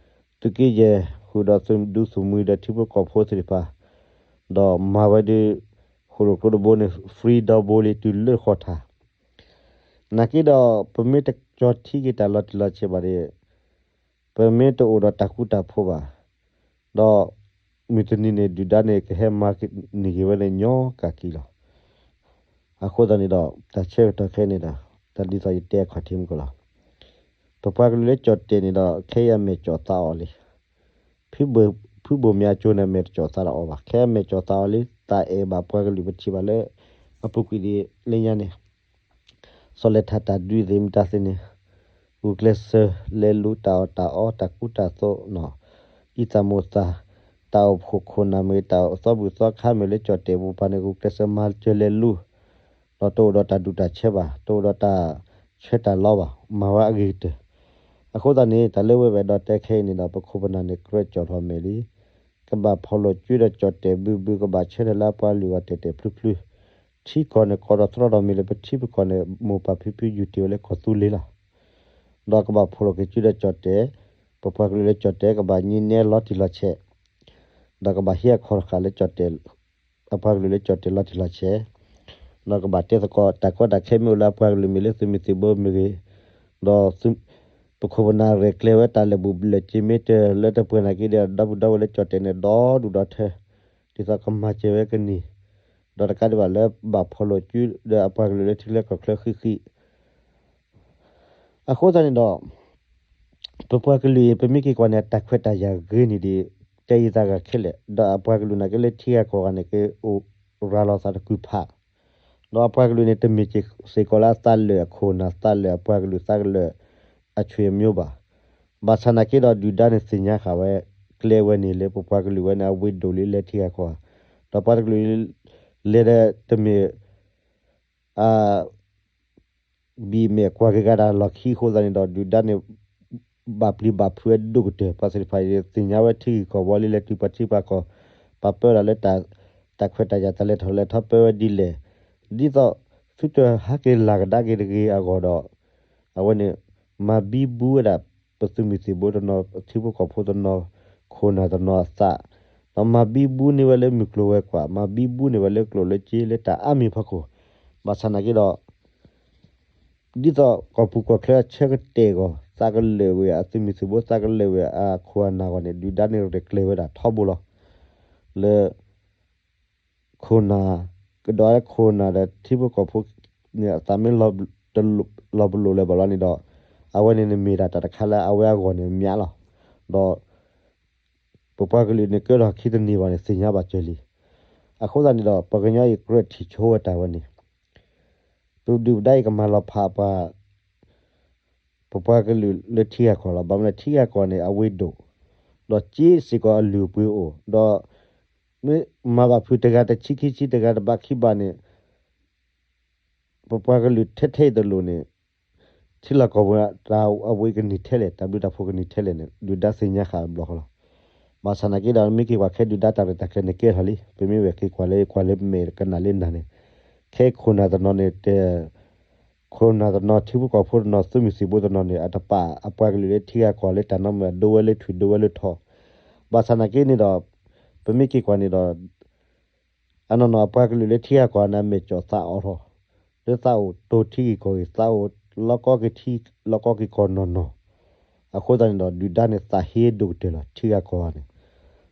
သုးက့ယဲၢ်ဃုာ်ဒီးသုးဒူသုးမုၢ်ဒီးထံဖိကီၢ်ဖိသ့ၣ်တဖၣ် ဒီးမၤဝဲဒ် ဃိၣ်လိာ်ကျိတဘိန့ၣ် free ဒီဘိလံ တုၤလၢဃီထါ နာ်က့ဒီး ပမ့ၢ်တကၠီထံက့ၤတၢ်လီၤတံၢ်လီၤဆဲးဘၣ်ဒီး ပမ့ၢ်တအိၣ်ဒီးတၢ်ဃူတၢ်ဖိးဘၣ်, ဒီးမုၢ်တနံၤန့ၣ် ဒုၣ်ဒါန့ၣ် ကဟဲမၤန့ၢ်က့ၤဝဲန့ၣ် ညီကၢ်က့ၤလီၤ. အဃိသတးန့ၣ်ဒီး တၢ်ဆၢကတီၢ်ခဲအံၤန့ၣ်ဒီး တၢ်ဒ်သိးယတဲအခီၣ်ထံးမုၢ်ကီၢ်လီၤ. ပပှၤကလုာ်လၢကၠီၣ်တဲာ်န့ၣ်ဒီး ခဲအံၤအမဲာ်ကၠီၣ်သးအီၤလံ ဖုဘိၣ်မၠါကၠိန့ၣ် အမဲာ်တကၠီၣ်သးဒီးအီၤဘၣ်. ခဲအမဲာ်ကၠီၣ်သးအီၤလံ တၢ်အဲၣ်ဘၣ်ပှၤကလုာ် ပထံၣ်ဘၣ်လၢ အပူၤကွံာ်ဒ်လၢညါန့ၣ် စီၤလဲၤထးတၢ်ဒုးသ့ၣ်မတၤသ့ၣ်န့ၣ် ဂုာ်ကျဲးစၢးလဲၤလူၤတၢ်အီၣ်တၢ်အီ တၢ်ကူတၢ်သိးနီၤ အံသးမိၢ်သး တၢ်အိၣ်ဖှိၣ်ခိၣ်နၢ်မ့ၢ်ဂ့ၤ တၢ်အိၣ်သီဘူၣ်သီခါမ့ၢ်ဂ့ၤ လၢကၠီၣ်တဲာ်ပူၤပၤန့ၣ် ဂုာ်ကျဲးစၢးမၤစၢၤလဲၤလူၤ ဒီးတအိၣ်ဒီးတၢ်ဒူၣ်တၢ်ဆၢဘၣ်, တအိၣ်ဒီးတၢ်ဆၢတၢ်လီဘၣ်, မၤဝဲအဂ့ၤကတၢၢ်. အဃိသတးန့ၣ် တၢ်လၢဝဲဘၣ်ဒီးတဲခဲအံၤန့ၣ်ဒီး ပခိၣ်ပနၢ်န့ၣ် ကြၢးကၠီၣ်ထီၣ်မဲာ်လံ. ကဘၣ်ဖီၣ်လိာ်စုဒီးကၠီၣ်တဲာ်ဘုဘု ကဘၣ်ဆၢထၢၣ်လၢအပှၤကလုာ်အဂီၢ်တဲာ်တဲာ်ဖျုဖျု ထံကီၢ်န့ၣ် ကီးထီၣ်သြီထီၣ်မ့ၢ်လၢပထံပကီၢ်န့ၣ် မိၢ်ပၢ်ဖံဖုယူၤတ့ၢ်ဝဲလၢကီၢ်သူလ့ၤလီၤ. ဒီးကဘၣ်ဖီၣ်လိာ်က့ၤစုဒီးကၠီၣ်တဲာ်, ပပှၤကလုာ်လၢကၠီၣ်တဲာ် ကဘၣ်ညံနဲလီၤတံၢ်လီၤဆဲး, ဒီးကဘၣ်ဟံးအခီၣ်တဃာ်လၢကၠီၣ်တဲာ် အပှၤကလုာ်လၢကၠီၣ်တဲာ်လီၤတံၢ်လီၤဆဲး, ဒီးကဘၣ်တဲသကိးတၢ်ကီတၢ်ခဲမ့ၢ်အိၣ်လၢအပှၤကလုာ်မ့ၢ်လၢသုးမုၢ်သံၣ်ဘိမ့ၢ်ဂ့ၤ, ဒီး ပခိၣ်ပနၢ်ရဲၣ်ကျဲၤဝဲတၢ်လၢာ်ဘူၣ်လၢာ်စ့ၤမ့ၢ်တၢ်လၢတပှဲၤနာ်က့ဒီး ဒီပုၢ်ဒီဝဲၢ်လၢကၠီၣ်တဲာ်န့ၣ် ဒီဒူၣ်ဒီထၢ ဒ်သိးကမၤစၢၤဝဲကန့ၢ်, ဒီးတကးဒံးဘၣ်လၢဘၣ်ဖီၣ်လိာ်စုဒီးအပှၤကလုာ်လၢထံချၢကီၢ်ချၢဃံဃံ အဃိသတးန့ၣ်ဒီး ပပှၤကလုာ်အံၤ ပမ့ၢ်က့ၤကွၢ်န့ၣ် တၢ်ခွဲးတၢ်ယာ်ဂ့ၤန့ၣ်ဒ် တဲယံာ်သးဂၤခဲလၢာ်, ဒီးအပှၤကလုာ်နာ်က့လၢထံဂၤကီၢ်ဂၤန့ၣ် ကအိၣ်ရၤလီၤသးတကုၤဖး, ဒီးအပှၤကလုာ်န့ၣ် တမ့ၢ်စ့ၢ်ကီးလၢအသးလၢာ်အခိၣ်နၢ် သးလၢာ်အပှၤကလုာ်သးကလၢာ် အဆွေမျိုးဘၣ်. ဘၣ်ဆၣ်နာ်က့ဒီး ဒုၣ်ဒါန့ၣ်သ့ၣ်ညါဃာ်ဝဲ ကျဲဝဲန့ၣ်လၢပပှၤကလုာ်ဝဲန့ၣ် အဝ့ၢ်ဒိၣ်လံလၢထံဂၤကီၢ်ဂၤ, ဒီးပှၤတကလုာ် လဲၤဒီးတမ့ၢ် အ ဘံၣ်မဲာ်ကွၢ်က့ၤကဒါလီၢ်ခံအဃိသတးန့ၣ်ဒီး ဒုၣ်ဒါန့ၣ် ဘၣ်ပျံၤဘၣ်ဖုးဝဲဒိၣ်ကတၢၢ်, ပှၤသ့ၣ်တဖၣ်အံၤ သ့ၣ်ညါဝဲထံဂ့ၢ်ကီၢ်ဝီလံ လဲၤတုၤပှၤထံပှၤကီၢ်, ပှၤပၢဝဲဒၣ်လၢ တၢ်ခွဲးတၢ်ယာ် တၢ်လဲၤထီၣ်လဲၤထီပၢဝဲဒ်လဲၣ်, ဒ်သိးသုတဟးက့ၤလၢ်ကဒါက့ၤတဂ့ၤအဂီၢ်ဒီး အဝဲန့ၣ် မၤဘံဘူဝဲဒၣ် ပသုးမုၢ်သံၣ်ဘိတနီၤ ထံဖိကီၢ်ဖိတနီၤ ခိၣ်နၢ်တနီၤအသး, ဒီးမၤဘံဘူန့ၢ်ဝဲလၢမုၢ်ကျိၤဝဲၤကွာ် မၤဘံဘူန့ၢ်ဝဲလၢကျိၣ်လၢစ့ လၢတၢ်အါမံၤဖီခိၣ်, ဘၣ်ဆၣ်နာ်က့ဒီး ဒ်သိးကီၢ်ပူၤကီၢ်ချၢအဆၢကတဲာ်အဂီၢ် သးကလၢာ်ဝဲအသုးမုၢ်သံၣ်ဘိ သးကလၢာ်ဝဲအခိၣ်အနၢ်အဂီၢ်န့ၣ် ဒုၣ်ဒါန့ၣ်ရဲၣ်ကျဲၤဝဲဒၣ်ထီဘိလီၤ. လၢ ခိၣ်နၢ် ကဒီးလၢခိၣ်နၢ်ဒီးထံဖိကီၢ်ဖိန့ၣ် အသးမ့ၢ်လီၤပလိာ်လၢၤဘၣ်လီၤန့ၣ်ဒီး အဝဲန့ၣ်န့ၣ်မ့ၢ်ဒၣ်တၢ်တခါလၢအဝဲအဂီၢ်န့ၣ်မးလီၤ. ဒီး ပပှၤကလုာ်န့ၣ်ကဲထီၣ်ခံတနံၤဘၣ်န့ၣ် သ့ၣ်ညါဘၣ်စၢၤလံ. အဃိသတးန့ၣ်ဒီး ပှၤကညီအံၤကြၢးထံၣ်ဆိဝဲတၢ်ဝဲန့ၣ် ပဒုၣ်ပဒါအံၤကမၤလီၤဖးပှၤ ပပှၤကလုာ်လၢထံဂၤကီၢ်လီၤ. ဘၣ်မနုၤလဲၣ် ထံဂၤကီၢ်န့ၣ် အဝ့ၢ်ဒိၣ်, ဒီးစ့စ့ၢ်ကီးအလုၢ်အပှ့ၤအိၣ်, ဒီး မ့ၢ်မၤဘၣ်ဖုးတဂၤတဆံခံဆံ တဂၤတဘးခံဘးန့ၣ် ပပှၤကလုာ်ထဲထဲအံၤတလိၣ်န့ၣ် ထံလီၢ်ကီၢ်ပူၤ တၢ်အဝ့ၢ်ကန့ၢ်ထဲလဲၣ် တၢ်ဘျုးတၢ်ဖှိၣ်ကန့ၢ်ထဲလဲၣ်န့ၣ် ဒုၣ်ဒါသ့ၣ်ညါဃာ်တဘျီဃီလီၤ. ဘၣ်ဆၣ်နာ်က့ဒီး မ့ၢ်က့ၤကွၢ်ခဲဒုၣ်ဒါတၢ်ရဲၣ်တၢ်ကျဲၤန့ၣ်ကဲထီၣ်လံ. ပမ့ၢ်ဝဲက့ၤကွၢ်လၢ ကွၢ်လၢမဲာ်ကနၣ်လၢနၢ်န့ၣ် ခဲအံၤခိၣ်နၢ်တနီၤန့ၣ် တ ခိၣ်နၢ်တနီၤ ထံဖိကီၢ်ဖိတနီၤ သုးမုၢ်သံၣ်ဘိတနီၤန့ၣ် အတပာ်အပှၤကလုာ်လၢထံဂၤကီၢ်လၢတၢ်နီတမံၤ အဒိဝဲလၢထွံၣ်ဒိဝဲလၢထီ, ဘၣ်ဆၣ်နာ်က့န့ၣ်ဒီး ပမ့ၢ်က့ၤကွၢ်န့ၣ်ဒီး အနီၢ်နီၢ်အပှၤကလုာ်လၢထံဂၤကီၢ်ဂၤန့ၣ် အမဲာ်ကၠီၣ်သးအီၤထီၣ်, လၢသးအိၣ်တိၤထံဂ့ၢ်ကီၢ်ဂ့ၢ် သးအိၣ်လီၤကီက့ၤထံလီၤကီက့ၤကီၢ်နီၢ်နီၢ်, အဃိသတးန့ၣ်ဒီး ဒုၣ်ဒါန့ၣ်သးဟ့ဒိၣ်ကတၢၢ်လီၤ ထံဂၤကီၢ်ဂၤန့ၣ်,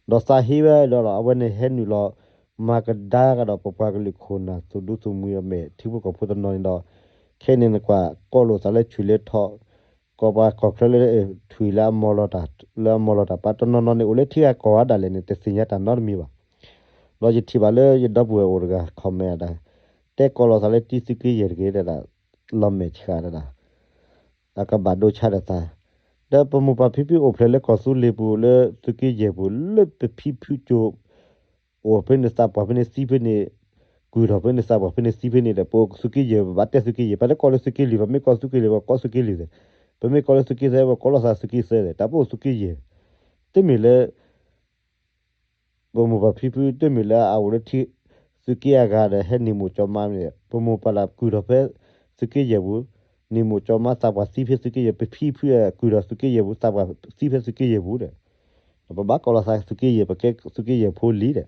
ဒီးသးဟ့ဝဲဒီး အဝဲန့ၣ်ဟဲနုာ်လီၤ မၤကဒါကဒီးပပှၤကလုာ်ခိၣ်နၢ် သုးဒူသုးမုၢ်အမဲာ် ထံဖိကီၢ်ဖိတနီၤန့ၣ်ဒီး ခဲအံၤန့ၣ်နကွၢ် ကိးလိာ်သးလၢထွံၣ်လၢထီ ကီၢ်ပှၤကီၢ်ချၢလၢ ထွံၣ်လၢအမီၢ်လီၤတၢ် လၢအမီၢ်လီၤတၢ် ပှၤတနီၤနီၤန့ၣ် အိၣ်လၢထံဂၤကီၢ်ဂၤဒၣ်လဲာ်န့ၣ် တသ့ၣ်ညါတၢ်နီတမံၤဘၣ်. ဒီးယထံၣ်ဘၣ်လၢယဒီပုၢ်ဝဲၢ်အိၣ်တဂၤ comment ဒၣ် တဲကိးလိာ်သးလၢတံၤသုးက့ယဲၢ်တဂ့ၤဒၣ် လီၤမဲာ်ဆှးဒၣ် အကဘၣ်ဒိဆါဒီးသး, ဒီးပမိၢ်ပၢ်ဖံဖုအိၣ်ဖျဲၣ်လၢကီၢ်သူလ့ၤပူၤ လၢသုးက့ယဲၢ်ပူၤ လၢပဖံဖုကၠိ အိၣ်ဖဲန့ၣ်သးပှၢ်ဖဲန့ၣ်သံဖဲန့ၣ်, ကွၢ်ထီၣ်ဖဲန့ၣ်သးပှၢ်ဖဲန့ၣ်သံဖဲန့ၣ်ဒီး ပအိၣ်သုးက့ယဲၢ် ပဘၣ်တဲသုးက့ယဲၢ်, ပတကိးလၢသုးက့လွံၢ် ပမ့ၢ်ကိးသုးက့လွံၢ် ပကိးသုးက့လွံၢ်သ့, ပမ့ၢ်ကိးလၢသုးက့သၢ ပကိးလိာ်သးသုးက့သၢသ့, တၢ်ပအိၣ်သုးက့ယဲၢ်, တမ့ၢ်လၢ ပမိၢ်ပၢ်ဖံဖုတမ့ၢ်လၢအအိၣ်လၢထံ သုးက့အဂၤဒီး ဟဲနံၣ်မိၢ်ကၠီမါမ့ၢ် ပမိၢ်ပၢ်လၢကုၢ်ထီၣ်ဖဲသုးက့ယဲၢ်ပူၤ, နံၣ်မိၢ်ကၠီမါသးပှၢ်သံဖဲသုးက့ယဲၢ်, ပဖံဖုကုၢ်ထီၣ်သုးက့ယဲၢ်ပူၤ သးပှၢ်သံဖဲသုးက့ယဲၢ်ပူၤဒီး, ပဘၣ်ကိးလီၤသးသုးက့ယဲၢ် ပကဲသုးက့ယဲၢ်ဖိလံဒီး,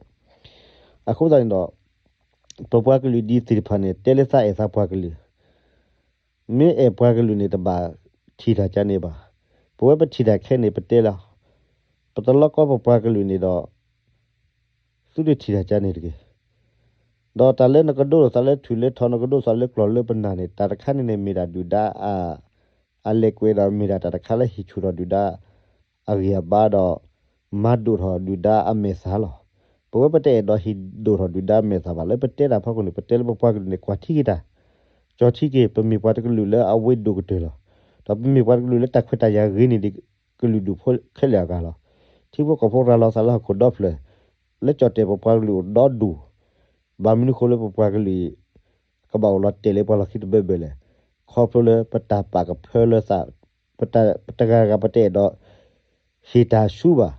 အဃိသတးန့ၣ်ဒီး ပပှၤကလုာ်ဒ်သ့ၣ်တဖၣ်န့ၣ် တဲလၢသးအဲၣ်သးပှၤကလုာ် မ့ၢ်အဲၣ်ပှၤကလုာ်န့ၣ် တဘၣ်ထံၣ်တၢ်ကန့ၣ်ဘၣ်. ပဝဲပထံၣ်တၢ်ခဲန့ၣ် ပတဲလီၤ. ပတလီကီပပှၤကလုာ်န့ၣ်ဒီး သုတထံၣ်တၢ်ကန့ၣ်တဂ့ၤ. ဒီးတၢ်လၢနကဒိလိာ်သးလၢထူၣ်လၢထီ နကဒိလိာ်သးလၢကျီၢ်လၢပနၢ်န့ၣ် တၢ်တခါန့ၣ်န့ၣ် မ့ၢ်ဒၣ်ဒုၣ်ဒါ အလဲၤကွဲးဒီးမ့ၢ်ဒၣ်တၢ်တခါလၢဟံၣ်ဆူၣ်ထီၣ်ဒုၣ်ဒါ အဂံၢ်အဘါဒီး မၤဒိၣ်ထီၣ်ဒုၣ်ဒါအမဲာ်သၣ်လီၤ. ပဝဲပတအဲၣ်ဒိးဟံၣ်ဒိၣ်ထီၣ်ဒုၣ်ဒါမဲာ်သၣ်ဘၣ်. လၢပတဲတၢ်ဖီခိၣ်န့ၣ် ပတဲလၢပပှၤကလုာ်န့ၣ် ကွၢ်ထံက့ၤတၢ်, ကၠီထံက့ၤ ပမ့ၢ်ပှၤတကလုာ်လၢအဝ့ၢ်ဒိၣ်ကတၢၢ်လီၤ. ဒီးပမ့ၢ်ပှၤတကလုာ်လၢတၢ်ခွဲးတၢ်ယာ်ဂ့ၤန့ၢ်ဒံးကလုာ်ဒူၣ်ဖိခဲလၢာ်အဂၤလီၤ. ထံဖိကီၢ်ဖိရၤလီၤသးလၢဟီၣ်ခိၣ်ဒီဖျၢၣ် လၢကၠီၣ်တဲၣ်ပပှၤကလုာ်အိၣ်ဒီဒူၣ်, ဘၣ်မနုၤဃိလၢပပှၤကလုာ်အံၤ ကဘၣ်အိၣ်လီၤတဲာ်လၢပှၤလီၢ်ခံတဘၢဘၢလဲၣ်. ခီဖျိလၢပတၢ်ပာ်ကဖၢလၢသး, ပတဂၤဂၤပတအဲၣ်ဒိး ဟ့ၣ်တၢ်ဆူဘၣ်.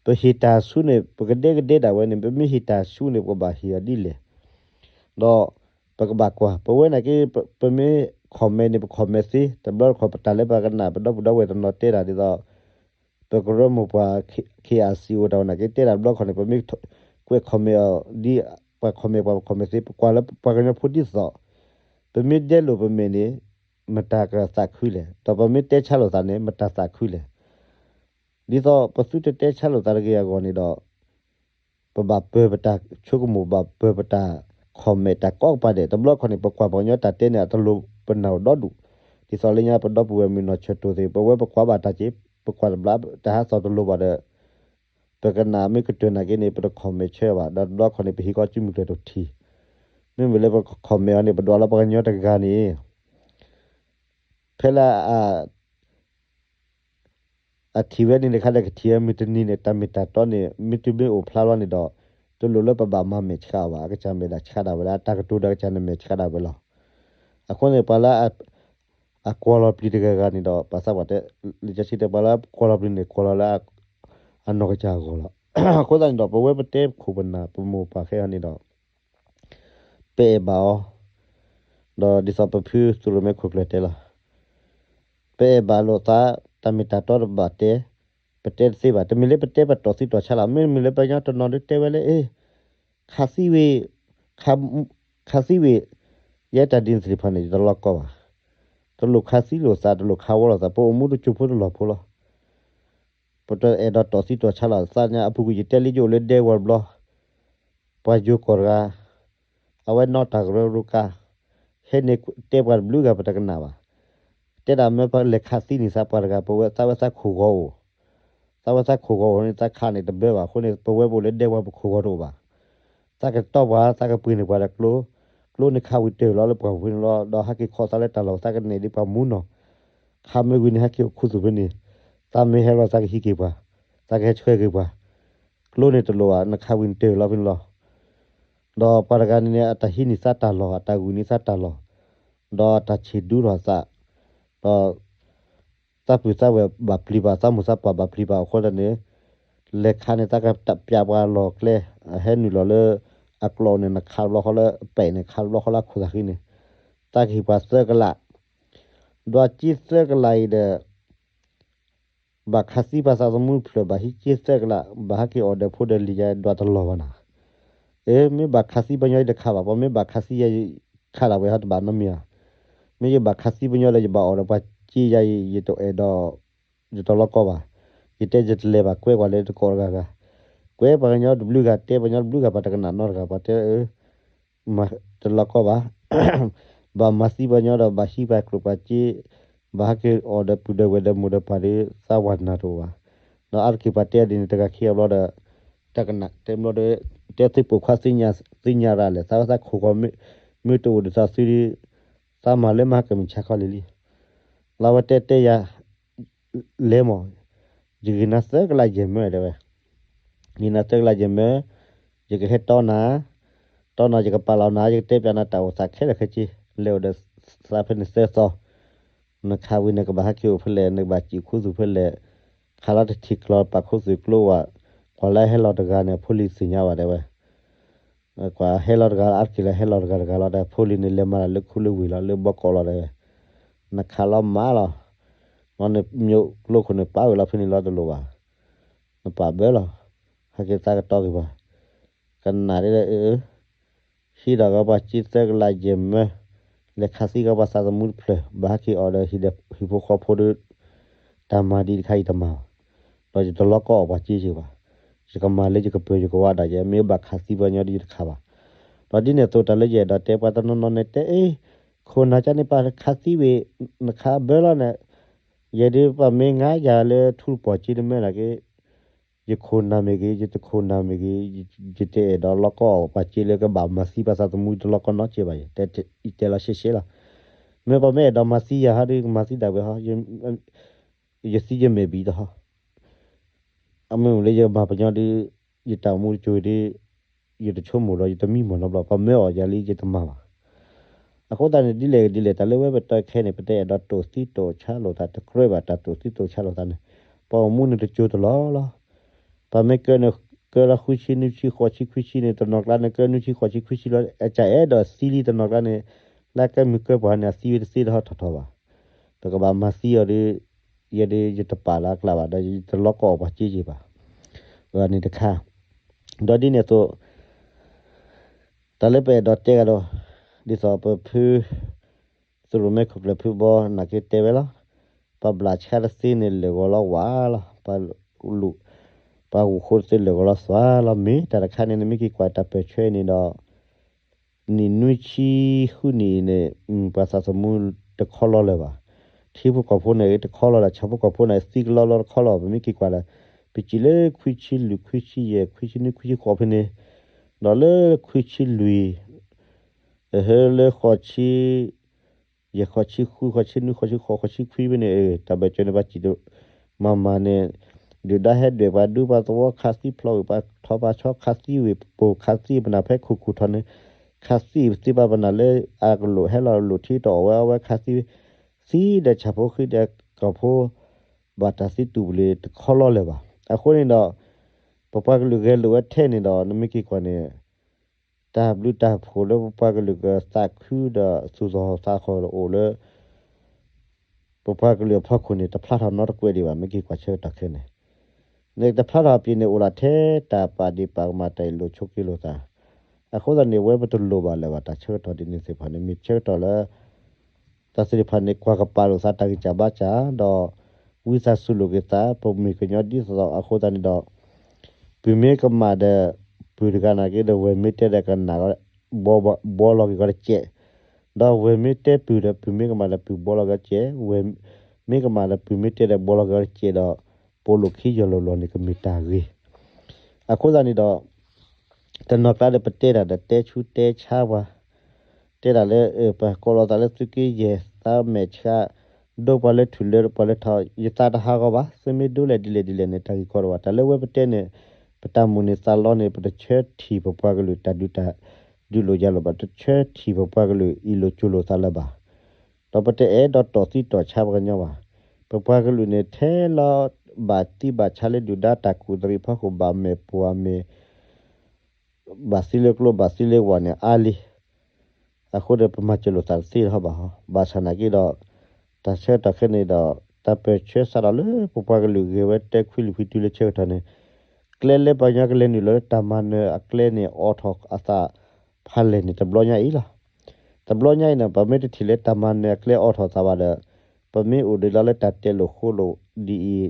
ပဟ့ၣ်တၢ်ဆူန့ၣ် ပကဒဲကဒဲဒၣ်ဝဲန့ၣ် ပမ့ၢ်ဟ့ၣ်တၢ်ဆူန့ၣ် ပကဘၣ်ဟ့ၣ်အီၤဒ်လဲၣ်. ဒီးပကဘၣ်ကွၢ် ပဝဲန့ၣ်က့ ပမ့ၢ် comment န့ၣ် ပ comment သ့ တဘျီတခီၣ် ပတၢ်လၢပှၤကနၣ် ပဒီပုၢ်ဒီဝဲၢ်တနီၤတဲတၢ်ဒ်သိး ပကရၢမိၢ်ပှၢ် KIC အိၣ်တၢ်ဝဲန့ၣ်က့ တဲတၢ်တဘျီတခီၣ်န့ၣ် ပမ့ၢ်ကွဲး comment အီၤဒ် ပှၤ comment ပှၤ ပ comment သ့ ပကွၢ်လၢပှၤကညီဖိဒ်သိး ပမ့ၢ်ဒဲလိာ်ပမဲာ်န့ၣ် မတၤကသးခုလဲၣ်, ဒီးပမ့ၢ်တဲဆါလိာ်သးန့ၣ် မတၤသးခုလဲၣ်. ဒ်သိးပသုတတဲဆါလိာ်သးတဂ့ၤအဂီၢ်န့ၣ်ဒီး ပဘၣ်ပၢၤပတၢ်ဆိကမိၣ် ဘၣ်ပၢၤပတၢ် comment တၢ်ကိးကပၤဒဲး တဘျီခီန့ၣ် ပကွၢ်ပှၤကညီတၢ်တဲန့ၣ် အတလိၤပနၢ်အိၣ်ဒီဒူၣ်, ဒ်သိးလၢညါပဒီပုၢ်ဝဲၢ်မုၣ်နီၢ်ဆၢၣ်တိၢ်သ့ၣ် ပဝဲပကွၢ်ဘၣ်တၢ်က့ၤ ပကွၢ်တဘျီတဟါသီတလိၤဘၣ်ဒီး ပကနၣ်မ့ၢ်ကတၢၢ်နာ်က့န့ၣ် ပတ comment ဆၢဘၣ်, ဒီးတဘျီခီန့ၣ် ပဟံးကီၢ်စုမုၢ်ကျၢၢ်တထံၣ်, မ့မ့ၢ်လၢပ comment အီၤန့ၣ် ပဒွးလၢပှၤကညီတဂၤန့ၣ် ဖဲလၢ အထံၣ်ဝဲန့ၣ်န့ၣ် ခါဒီးကထံၣ်ဝဲမုၢ်တနံၤန့ၣ် တၢ်မ့ၢ်တၢ်တီန့ၣ် မ့ၢ်တုၤမ့ၢ်အိၣ်ဖျါလီၤန့ၣ်ဒီး တလိၣ်လၢပဘၣ်မၤမဲာ်ဆှးအီၤဘၣ်, အကစၢ်မဲာ်ဒၣ်ဆှးဒၣ်ဝဲလၢ အတၢ်ကတိၤဒီးအကစၢ်န့ၣ်မဲာ်ဆှးဒၣ်ဝဲလီၤ. အဃိန့ၣ် ပှၤလၢ အကွၢ်လီၤပျံၤတဂၤဂၤန့ၣ်ဒီး ပှၤသးပှၢ်တဲ လံာ်စီဆှံတဲ ပှၤလၢကွၢ်လီၤပျံၤန့ၣ် ကွၢ်လီၤလၢ အနီၢ်ကစၢ်အဂီၢ်လီၤ. အဃိသတးန့ၣ်ဒီး ပဝဲပတဲပခိၣ်ပနၢ် ပမိၢ်ပၢ်ခဲအံၤန့ၣ်ဒီး ပအဲၣ်ဘၣ်အီၤ, ဒီးဒ်သိးပဖုသုးရိၣ်မဲခိၣ်ကျၢၢ်တဲလီၤ, ပအဲၣ်ဘၣ်လိာ်သး, တၢ်မ့ၢ်တၢ်တီတဘၣ်တဲ, ပတဲတသ့ဘၣ်. တမ့ၢ်လၢပတဲပတီၢ်သံတီၢ်ဆါလီၤ. မ့မ့ၢ်လၢပှၤကညီတနီၤဒုးတဲဝဲလၢ အ့ ခးသံဝံၤ, ခး, ခးသံဝံၤ, ယဲတၢ်ဒ်န့ၣ်သ့ၣ်တဖၣ်န့ၣ် ယတလီၢ်ကီဘၣ်. တလိၣ်ခးသံလိာ်သး, တလိၣ်ခးဝီလိာ်သး, ပအိၣ်မူတစိၢ်ဖိတလီၢ်ဖိလီၤ. ပတအဲၣ်ဒိးတီၢ်သံတီၢ်ဆါလီၤ. သးညါအပူၤကွံာ် ယတဲလံယအိၣ်လၢဒဲဝီၤတဘျီ, ပှၤယိၤကီၢ်တဂၤ, အဝဲနီၢ်တၢ်ကရၢကရိကါ, ဟဲန့ၣ်တဲပှၤတဘျုးဂၤ ပတကနၣ်ဘၣ်. တဲဒၣ်မ့ၢ်ပလဲၤခးသံန့ၣ် သးပှၢ်တဂၤ ပဝဲသးဝဲသးခိၣ်ဂီၤအိၣ်, သးဝဲသးခိၣ်ဂီၤအိၣ်န့ၣ် သးခးန့ၣ်တဘၢဘၣ်အဃိန့ၣ် ပဝဲပအိၣ်လၢဒဲဝီၤ ပခိၣ်ဂီၤတအိၣ်ဘၣ်. သးကတီၢ်ပှၤ သးကပှ့ၤန့ၢ်ပှၤဒီးကျိ, ကျိန့ၣ်ခးဝံၤတၢၢ်လီၤလၢပှၢ်ပူၤဖဲန့ၣ်လီၤ. ဒီးဟဲက့ၤခီသးလၢတၢ်လီၢ် သးကနဲၣ်ဒ်ပှၤမူနီၢ်, ခးမ့ၢ်ဝံၤန့ၣ် ဟဲက့ၤအိၣ်ခူသူၣ်ဖဲန့ၣ်, သးမ့ၢ်ဟဲလီၤ သးကဟံးက့ၤပှၤ, သးကဟဲဆှၢက့ၤပှၤ, ကျိန့ၣ်တလိၣ်ဘၣ် နခးဝံၤန့ၣ်တၢၢ်လီၤဖဲန့ၣ်လီၤ. ဒီးပှၤတဂၤန့ၣ်န့ၣ် အတၢ်ဟံးန့ၢ်သးတၢ်လီၢ် အတၢ်ဂုာ်န့ၢ်သးတၢ်လီၢ်, ဒီးတၢ်ဆံၣ်ဒူထီၣ်သး, ဒီး သးပုၢ်သးဝဲၢ်ဘၣ်ပျံၤဘၣ် သးမိၢ်သးပၢ်ဘၣ်ပျံၤဘၣ်အဃိသတးန့ၣ်, လဲၤခးန့ၣ် သးကပျးပှၤလီၢ်ကျဲ, အဟဲနုာ်လီၤလၢ အကျိာ်န့ၣ် နခးတဘျီဃီလၢအပဲာ်န့ၣ် ခးတဘျီဃီလၢအခိၣ်သးဃံန့ၣ်, သးကဟ့ၣ်ပှၤသၢကလး, ဒွးက့သၢကလးအံၤဒီး ဘၣ်ခးသံပှၤသးသမူတဖျၢၣ် ဘၣ်ဟံးက့သၢကလး ဘၣ်ဟဲက့ၤအီၣ်ဒီးဖိဒီးလံၤယါ ဒွးတလီၢ်ဘၣ်နၤ. အ့ မ့ၢ်ဘၣ်ခးသံပှၤညီအံၤတခးဘၣ်, ပှၤမ့ၢ်ဘၣ်ခးသံယၤ ခးဒၣ်ဝဲဟီတဘၣ်နီတမံၤဧါ. မ့ၢ်ယဘၣ်ခးသံပှၤညီဒီး ယဘၣ်အီၣ်ဒီးပှၤက့ယၤအံၤ ယတအဲၣ်ဒိး ယတလီၤကီဘၣ်. ယတဲယတလဲၤဘၣ် ကွဲပှၤလၢတကိးတဂၤဂၤ, ကွဲပှၤကညီတဘျုးဂၤ တဲပှၤကညီတဘျုးဂၤ ပှၤတကနၣ်နီတဂၤ ပှၤတဲ တလီၤကီဘၣ်. ဘၣ်မၤသံပှၤညီဒီး ဘၣ်ဟံးပှၤကျိၣ်ပှၤစ့, ဘၣ်ဟဲက့ၤအီၣ်ဒီးပုၢ်ဒီးဝဲၢ်ဒီးမိၢ်ဒီးပၢ်ဒီး သးဝၤနၢ်တအိၣ်ဘၣ်. ဒီးအါတက့ၢ်ပှၤတဲဒ်န့ၣ် တဂၤခံဂၤဘျီဒီး တကနၣ်တဲဘျီဒီး တဲသုပိာ်ခွါသ့ၣ်ညါရၤလဲၣ်, သးဝဲသးခိၣ်ဂီၤ မ့ၢ်တအိၣ်ဒ်သိးသုဒီး သးမၤလၢမၤဟဲကမုၢ်ဆါခီလံလံ. လၢဝဲတဲတဲယၤ လဲၤမး, ယဂ့ၤနၤသၢကလးယဲၢ်မၢတဲဝဲ, ဂ့ၤနၤသၢကလးယဲၢ်မၢ, ယကဟဲတီနၤ, တီနၤယကပာ်လီၤနၤ ယကတဲပျးနၤတၢ်အိၣ်သးခဲလၢာ်ခဲဆ့, လဲၤအိၣ်ဒီးသးဖဲန့ၣ်သၢသီ, နခးဝံၤန့ၣ် ကဘၣ်ဟဲက့ၤအိၣ်ဖဲလဲၣ် နကဘၣ်စံၣ်ခူသူၣ်ဖဲလဲၣ်, ခးလီၤတထံၣ်ကျီၤ ပာ်ခူသူၣ်ကျိဝဲ, ကွၢ်လၢဟဲလီၤတဂၤန့ၣ် အဖိလံၤသ့ၣ်ညါဘၣ်တဲဝဲ, ကွၢ်ဟဲလီၤတဂၤ အါတက့ၢ်လၢဟဲလီၤတဂၤတဂၤလီၤ ဒီးဖိလံၤန့ၣ် လဲၤမၤတၢ်လၢခူလၢဝ့ၢ်လီၤ လၢဘီကီးလီၤတဲဝဲ, နခးလီၤမးလီၤ, နမ့ၢ်ကျိခိၣ်န့ၣ် ပာ်ဝဲလီၤဖဲန့ၣ်လီၤတလိၣ်ဘၣ်, နပာ်ဘၢလီၤ, ဟဲက့ၤသးကတီၢ်က့ၤပှၤ, ကနၣ်ဒ်လဲၣ် ဟံးဒီးကီးပှၤစ့သၢကလးယဲၢ်မၢ, လဲၤခးသံကီးပှၤသးသမူတဖျၢၣ် ဘၣ်ဟဲက့ၤအီၤဒီးဟံၣ်ဒီးဟံၣ်ဖိဃီဖိဒီး, တၢ်မၤဒ်တခါအံၤတမၤဘၣ်, ဒီးယတလီကီအီၣ်ပှၤစ့ယဲၢ်ဘၣ်, ယကမၤလၢယကပၢၤယကဝါဒီးယမ့ၢ်ဘၣ်ခးသံပှၤညီဒီးယတခးဘၣ်, ဒီးဒ်န့ၣ်အသိးတၢ်လၢယအဲၣ်ဒိးတဲပှၤတနီၤနီၤန့ၣ်တဲအ့ၣ်, ခိၣ်နၢ်ကန့ၣ်ပာ်ခးသံဝံၤ, နခးဘၢလီၤန့ၣ်, ယဲဒၣ်ပှၤမ့ၢ်ငါယၤလၢထူတပီၤက့တမၢနာ်က့ ယခိၣ်နၢ်မ့ၢ်ဂ့ၤ ယတခိၣ်နၢ်မ့ၢ်ဂ့ၤ, ယတအဲၣ်ဒိးလီကီအီၣ်ပှၤစ့လၢကဘၣ်မၤသံပှၤသးသမူတလီကီနီတစဲးဘၣ်, ယတဲလီၤရှဲရှဲလီၤ, မ့ၢ်ပှၤမ့ၢ်အဲၣ်ဒိးမၤသံယၤဟီဒီး ကမၤသံဒၣ်ဝဲဟီ, ယသံယမဲာ်ဘံၣ်တဟီ, အမ့ၢ်မ့ၢ်လၢယကမၤပညီဒီး, ယတၢ်အိၣ်မူတစိၤဒီး, ယတဆိကမိၣ်ဒီး ယတမံမီၢ်နီတဘျီ ပှၤမၢအီၣ်ယၤလံယတမၤဘၣ်. အဃိသတးန့ၣ် ဒ်လဲၣ်ဒ်လဲၣ် တၢ်လၢဝဲပတီၢ်ခဲအံၤန့ၣ် ပတအဲၣ်ဒိးတိာ်သံတိာ်ဆါလိာ်သးတကြၢးဘၣ် တၢ်တိာ်သံတိာ်ဆါလိာ်သးန့ၣ်, ပှၤအိၣ်မူန့ၣ်တစိၤတလီၢ်လီၤ. ပှၤမ့ၢ်ကၢန့ၣ် ကၢလီၤဃုဆံနွံဆံဃိးဆံခွံဆံန့ၣ် တနီၤကျါန့ၣ် ကၢနွံဆံဃိးဆံခွံဆံလီၤ အကအဲၣ်ဒိးသံလံတနီၤကျါန့ၣ်, လၢကဲမုၢ်ကၢပှၤန့ၣ် အသံဝဲတသ့တဟီထီၣ်ထီၣ်ဘၣ်. ပကဘၣ်မၤသံအီၤဒီး, ယဲဒၣ်ယတပာ်လၢအကျါဘၣ် ဒီးယတလီကီအီၣ်ပှၤစ့ယဲၢ်ဘၣ်. အန့ၣ်တခါ, ဒီးဒ်န့ၣ်အသိး တၢ်လၢပအဲၣ်ဒိးတဲကဒီး, ဒ်သိးပဖု သုးရိၣ်မဲခိၣ်ကျၢၢ်ဖုဘီနာ်က့တဲဝဲလီၤ. ပှၤဘျးဆါတသ့န့ၣ်လၢာ်ဂီၤလီၤဝါလီၤ, ပှၤ, ပှၤဂုာ်ဃိတသ့လၢာ်ဂီၤလီၤသွါလီၤ. မ့ၢ်တၢ်တခါန့ၣ် နမ့ၢ်က့ၤကွၢ်တၢ်ပၢၢ်ဆၢအံၤန့ၣ်ဒီး, နံၣ်နွံဆံဃုနံၣ်အံၤန့ၣ်, ပှၤသးသမူတခီလီၤလၢၤဘၣ်. ထံဖိကီၢ်ဖိန့ၣ်တခီလီၤဒီး ဆၣ်ဖိကီၢ်ဖိန့ၣ်သံကလီလီၤတခီလီၤဘၣ်. ပမ့ၢ်က့ၤကွၢ်လၢ, ပစံးလၢခွံဆံလွံၢ် ခွံဆံယဲၢ် ခွံဆံနွံ ခွံဆံဃိးဖဲန့ၣ်, ဒီးလၢခွံဆံလွံၢ် ဟဲလၢဃိးဆံ, ယဲၢ်ဃိးဆံဃု ဃိးဆံနွံ ဃိးဆံဃိး ဃိးဆံခွံဖဲန့ၣ်, တၢ်ဘၢၣ်စၢၤန့ၣ် ပှၤစံးဒိၣ်မၤမၤန့ၣ်, ဒုၣ်ဒါဟဲဒွဲၣ်ပှၤဒူပှၤသဝီ ခးသံဖျိးဝံၤပှၤထီပှၤဆီ ခးသံဝံၤပှၤ ခးသံပနၢ်ဖဲခိၣ်ခူၣ်ထီၣ်န့ၣ်, ခးသံသ့ပှၤပနၢ်လၢအကလိၣ်ဟဲလီၤလိၣ်ထံတအီၣ်ဝဲအဝဲခးသံ, သံဒီးဆၣ်ဖိဃံဒီးကီၢ်ဖိ, ဘၣ်တၢ်သံတူၢ်ပူၤလံတခီလီၤလၢၤဘၣ်. အဃိန့ၣ်ဒီး, ပပှၤကလုာ်ဂဲၤလိာ်ဝဲထဲန့ၣ်ဒီး နမ့ၢ်က့ၤကွၢ်န့ၣ် တၢ်ဘျုးတၢ်ဖှိၣ်လၢပပှၤကလုာ်ကသးခုဒီးသူၣ်သီသးဃီၤအိၣ်လၢ ပပှၤကလုာ်အဖီခိၣ်န့ၣ် တဖျါထီၣ်နီတကွဲးဒံးဘၣ် မ့ၢ်က့ၤကွၢ်ဆၢကတီၢ်ခဲအံၤန့ၣ်, နတဖျါထီၣ်အပျ့ၤန့ၣ် အိၣ်လီၤထဲတၢ်ပာ်ဒ့ၣ်ပာ်ကမၣ်တၢ်အံၤလိာ်ဆိးက့လိာ်သး, အဃိသတးန့ၣ် ဝဲပတလိၣ်ဘၣ်လၢၤဘၣ် တၢ်ဆၢကတီၢ်ဒ်န့ၣ်သ့ၣ်တဖၣ်န့ၣ် မ့ၢ်ဆၢကတီၢ်လၢ တၢ်သ့ၣ်တဖၣ်န့ၣ် ကွၢ်ကပာ်လိာ်သးတၢ်ဂံၢ်စၢ်ဘါစၢ်ဒီး ဝံသးစူၤလိာ်က့ၤသး ပမ့ၢ်ကညီဒ်သိးသိးအဃိသတးန့ၣ်ဒီး ပုၢ်မ့ၢ်ကမၣ်ဒီး ပုၢ်တဂၤနာ်က့ဒီး ဝဲၢ်မ့ၢ်တဲဒီးကနၣ် ဘှီလီၤက့ၤကီးတစဲး, ဒီးဝဲၢ်မ့ၢ်တဲပုၢ်ဒီး ပုၢ်မ့ၢ်ကမၣ်ဒီး ပုၢ်ဘှီလီၤက့ၤကီးတစဲး, ဝဲၢ်မ့ၢ်ကမၣ်ဒီး ပုၢ်မ့ၢ်တဲဒီး ဘှီလီၤက့ၤကီးတစဲးဒီး ပလိာ်ခံယီၤလိာ်လီၤန့ၣ် ကမ့ၢ်တၢ်ဂ့ၤ. အဃိသတးန့ၣ်ဒီး တနီၤကျါဒီးပတဲတၢ်ဒီးတဲဆူတဲဆါပှၤ, တဲတၢ်လၢ ပှၤကိးလီၤသးလၢသုးက့ယဲၢ်သးမဲာ်ဆှး, ဒိပှၤလၢထူၣ်လၢပှၤလၢထီ, ယသးတဟးဂီၤဘၣ်, သုမ့ၢ်ဒိလဲၣ်ဒ်လဲၣ်ဒ်လဲၣ်န့ၣ် တၢ်ဂ့ၢ်ကီတအိၣ်ဘၣ်. တၢ်လၢဝဲပတဲန့ၣ် ပတၢ်မိၣ်န့ၢ်သးလီန့ၣ် ပတဆၢထံၣ်ပပှၤကလုာ်တၢ်ဒုးတၢ်ဒုးလိာ်ယၤလိာ်ဘၣ်, တဆၢထံၣ်ပပှၤကလုာ်အံၤလိာ်ကၠိလိာ်သးလၢၤဘၣ်. ဒီးပတအဲၣ်ဒိးတီၢ်သံတီၢ်ဆါပှၤကညီဘၣ်. ပပှၤကလုာ်န့ၣ်ထဲလီၤ ဘၣ်သံဘၣ်ဆါလၢဒုၣ်ဒါတၢ်ကူၣ်သရံးဖီခိၣ် ဘၣ်မဲာ်ပှၤမဲာ် ဘၣ်သံလၢကျိဘၣ်သံလၢဝၣ်န့ၣ်အါလံ. အဃိဒီးပမၤစၢၤလိာ်သးတသ့လၢၤဘၣ်ဟီ, ဘၣ်ဆၣ်နာ်က့ဒီး တၢ်ဆၢကတီၢ်ခဲအံၤန့ၣ်ဒီး တၢ်ပၢၢ်ဆၢစးထီၣ်လၢပပှၤကလုာ်ဂဲၤဝဲတၢခွံလံာ်ခွံတုၤလၢဆၢကတီၢ်န့ၣ်, ကျဲလၢပှၤကညီကလဲၤနုာ်လီၤလၢတၢ်မၤနၢၤအကျဲန့ၣ် အိးထီၣ်အသးဖးလဲၢ်န့ၣ် တဘျီညါအံၤလီၤ. တဘျီညါအံၤန့ၣ် ပမ့ၢ်တထံၣ်လၢတၢ်မၤနၢၤအကျဲအိးထီၣ်သးဘၣ်ဒီး ပမ့ၢ်အိၣ်ဒံးလီၤလၢတၢ်တဲလိာ်ဃိလိာ်ဒ်အံၤ ဒီး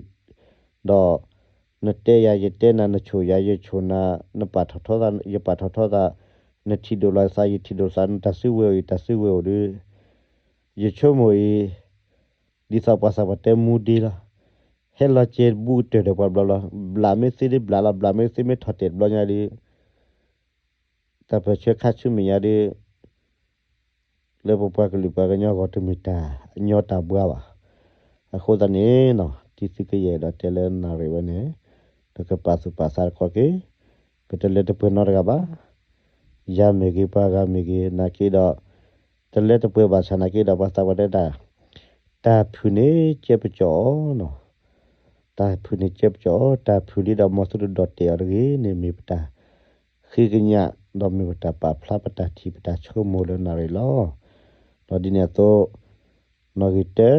နတဲယၤယတဲနၤ နဆိၣ်ယၤယဆိၣ်နၤ, နပာ်ထီၣ်ထီသးယပာ်ထီၣ်ထီသး, နထံၣ်ဒိၣ်လီၤသး ယထံၣ်ဒိၣ်သး, နတၢ်စုဝဲၤအိၣ် ယတၢ်စုဝဲၤအိၣ်ဒီး ယဆိကမိၣ်အံၤ ဒ်သိးပှၤသးပှၢ်တဲမူဒ့လီၤ. ဟဲလီၤစဲးဘူးကတၢၢ်ဒီးပှၤဘျီလီၤ. ဘျးမ့ၢ်သ့ဒ်ဘျးလီၤ, ဘျးမ့ၢ်သ့မ့ၢ်ထီၣ်တဲာ်တဘျီညါဒီး တၢ်ပၢၢ်ဆၢခါဆူမဲာ်ညါဒီး လၢပပှၤကလုာ်ပှၤကညီအဂီၢ်တမ့ၢ်တၢ်ညီတၢ်ဘှါဘၣ်. အဃိသတးန့ၣ် တံၤသကိးယအဲၣ်ဒိးတဲလၢနၣ်ရံၣ်ဝဲန့ၣ် ပကပာ်သူၣ်ပာ်သးတခီက့ၤ, ပတလၢတပှဲၤနီတဂၤဘၣ်. ယၤမ့ၢ်ဂ့ၤ ပှၤဂၤမ့ၢ်ဂ့ၤ နာ်က့ဒီး တလၢတပှဲၤဘၣ်ဆၣ်နာ်က့ဒီး ပှၤသးပှၢ်တဲတၢ်, တၢ်ဖုၣ်န့ၣ်ကဲပကၠီအီၤနီၤ. တၢ်ဖုးန့ၣ်ကဲပကီး, တၢ်ဖုးလံဒီး မ်သုတဒိးတဲာ်အီၤတဂ့ၤန့ၣ် မ့ၢ်ပတၢ်ဃ့ကညး, ဒီးမ့ၢ်ပတၢ်ပာ်ဖျါပတၢ်ထံၣ်ပတၢ်ဆိကမိၣ်လၢနၣ်ရံၣ်လီၤ. ဒီးဒ်န့ၣ်အသိး, နီၣ်ဂံၢ်တၢ,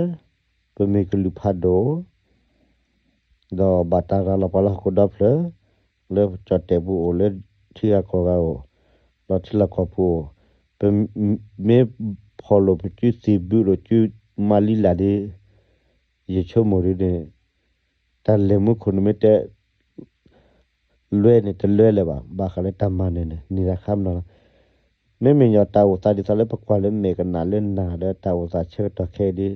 ပမ့ၢ်ကလုာ်ဖးဒိၣ် ဒီးဘၣ်တၢ်ရၤလီၤပှၤလၢဟီၣ်ခိၣ်ဒီဖျၢၣ်, လၢကၠီၣ်တဲၣ်ပူၤအိၣ်, လၢထံဂၤကီၢ်ဂၤအိၣ်, ဒီးထံလီၢ်ကီၢ်ပူၤအိၣ်, ပမ့ၢ်ဖီၣ်လိာ်ပစုသ့ၣ်ဘုလိာ်စုမၤလံလၢ်ဒီး, ယဆိကမိၣ်ဒ်န့ၣ်, တၢ်လဲၤမူခိၣ်န့ၣ်မ့ၢ်တဲ လွဲန့ၣ်တလွဲလၢၤဘၣ်, ဘၣ်ဃးလၢတၢ်မၤနၢၤန့ၣ် န့ၢ်တၢ်ခါမနီၤလီၤ. မ့မ့ၢ်ညီတၢ်အိၣ်သးဒ်သိးလၢပကွၢ်လၢ မဲာ်ကနၣ်လၢနၢ်ဒီးတၢ်အိၣ်သးဆၢကတီၢ်ခဲအံၤဒီး,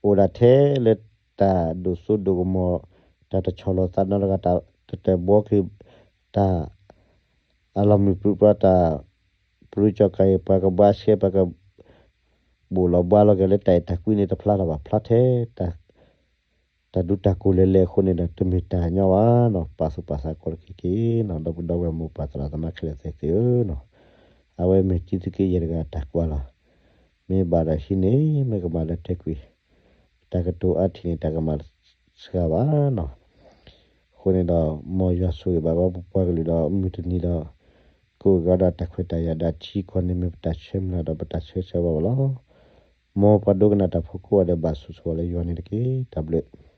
အိၣ်ဒၣ်ထဲလၢတၢ်ဒိၣ်စိဒိၣ်ကမီၤ, တၢ်တဆီၣ်လီၤသးနီတဂၤ, တၢ်တတၢၢ်ဘှီက့ၤ, တၢ် အလီၤမုၢ်ပြံပြါတၢ် ပြံကၠီၣ်ကၤအံၤ ပှၤကဘှါရှဲ ပှၤက ဘူးလီၤဘှါလီၤက့ၤလၢတၢ်အဲၣ်တၢ်ကွံန့ၣ်တဖျါလၢၤဘၣ်, ဖျါထဲ တၢ်ဒူတၢ်ကိၢ်လဲၤလဲၤအဃိန့ၣ်ဒီး တမ့ၢ်တၢ်ညီဘၣ်နီၤ, ပာ်သူၣ်ပာ်သးကိးတက့ၢ်က့ၤနီၤ, ဒီပုၢ်ဒီဝဲၢ်မိၢ်ပၢ်သရၣ်သမါခဲလၢာ်သ့ၣ်ဧၢနီၤ, အဝဲမ့ၢ်တံသုးက့ယဲၢ်တဂၤတၢ်ကွၢ်လီၤ, မ့ၢ်ဘၣ်ဒီးဟံးန့ၢ် မ့ၢ်ကမၣ်လၢတဲကွံာ်, တၢ်ကတိၤအါထံၣ်န့ၣ် တၢ်ကမၣ်စှၤဘၣ်နီၤ အဃိန့ၣ်ဒီး မ်ယွၤဆိၣ်ဂ့ၤဘၣ်ဝဲပပှၤကလုာ်ဒီး မုၢ်တနံၤဒီး ကအိၣ်က့ၤဒီးတၢ်ခွဲးတၢ်ယာ်ဒီးထံကီၢ်န့ၣ် မ့ၢ်ပတၢ်ဆၢမုၢ်လၢ်ဒီးပတၢ်ဆၢဂ့ၤဆၢဝါဘၣ်လီၤ. မ်ပှၤဒိကနၣ်တၢ်ဖိကိးဂၤဒဲး ဘၣ်ဆိၣ်ဂ့ၤဆိၣ်ဝါလၢယွၤန့ၣ်တက့ၢ်. တၢ်ဘျုး